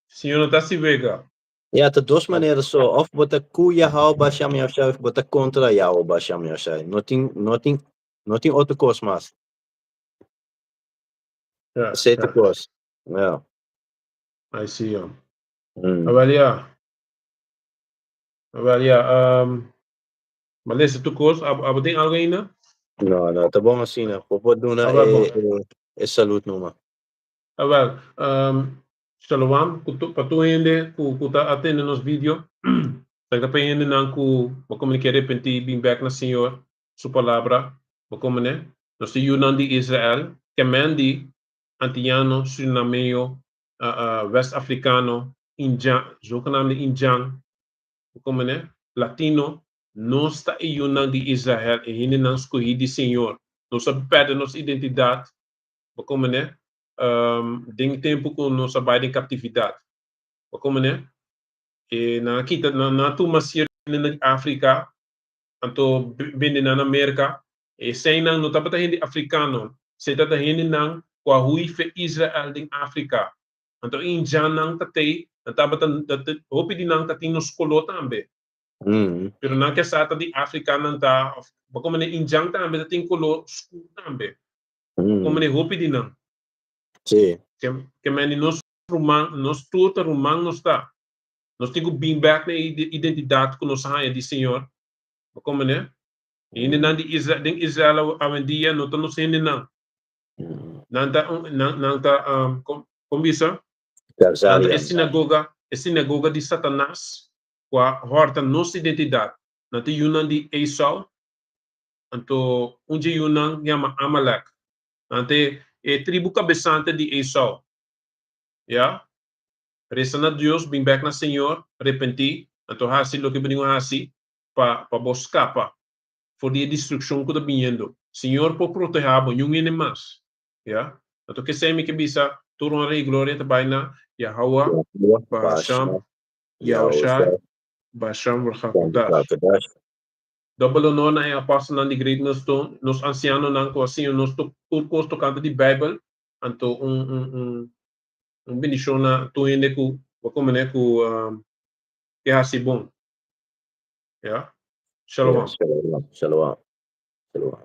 B: Señor no ta hasi wega.
A: Ja, ta dos manera so, of bo ta ku Yahawah Bahasham Yahushai of bo ta kontra Yahawah Bahasham Yahushai. No tin, no tin, no tin otro kos mas.
B: Ja,
A: Esei ta
B: ja.
A: kos. Ja.
B: I see ya. Awel ya. Awel ya, ma lesa tur kos. Abo, abo tin algo ainda?
A: No, no, ta bon asina. Bo por duna
B: Awel,
A: e,
B: bon.
A: e, e salud numa.
B: Awel, shalom ku tu, pa tur hende ku, ku ta atende nos video. Esaki ta pa e hendenan ku bo komo ke arepentí i bin bèk na Señor su palabra. Bo komo ne? Nos ta yunan di Israel, kemen di Antiano, Surinameo, West Afrikano, Indjan, zogenaamde Indjan, komo ne? Latino, nos ta e yunan di Israel, e hendenan skohí di Señor. Nos a pèrdè nos identidat, bo komo ne? Den tempu ku nos a bai den kaptividat, bo komo ne? E nan a kita, nan a tuma sierto hendenan di Afrika, anto bende nan na Merka. Eseinan no tabata hende afrikano, esei tabata hendenan ku a hui fe Israel den Afrika. Anto e indjannan ta tei, nan tabata, hopi di nan ta tin nos koló tambe. Pero nan ke sa ta di Afrika nan ta, òf komo e indjan tambe ta tin koló skur tambe. Komo e hopi di nan.
A: Sí.
B: Ke men di nos ruman, nos tur ta ruman nos ta. Nos tin ku bin bèk na e identidat ku nos a haña di Señor. Bo komprendé? E hendenan di Israel, den Israel awendia no ta nos hendenan. Nan ta, nan, nan ta, kon, kon bisa? Nan ta e sinagoga, e sinagoga di Satanas ku a hòrta nos identidat. Nan ta yunan di Esau, anto un dje yunan yama Amalek. Nan ta e tribu kabesante di Esau. Ya. Resa na Dios, bin bek na Señor, repentí, anto hasi loke bo tin ku hasi pa pa bo skapa for di e destrukshon ku ta biniendo. Señor por protehá bo, niun hende mas. Ya. Anto kesei mi ke bisa, tur honra i gloria ta bai na Yahawah, Bahasham, Yahushai, Bahasham Ruach HaKodash. Dòbel honor na e apòstelnan di Great Millstone, nos ansianonan ku a siña nos tur kos tokante di Beibel, anto un un un Un bendishon na tur hende ku bo komene ku ke hasi bon. Ya. Shalom.
A: Shalom. Shalom. Shalom.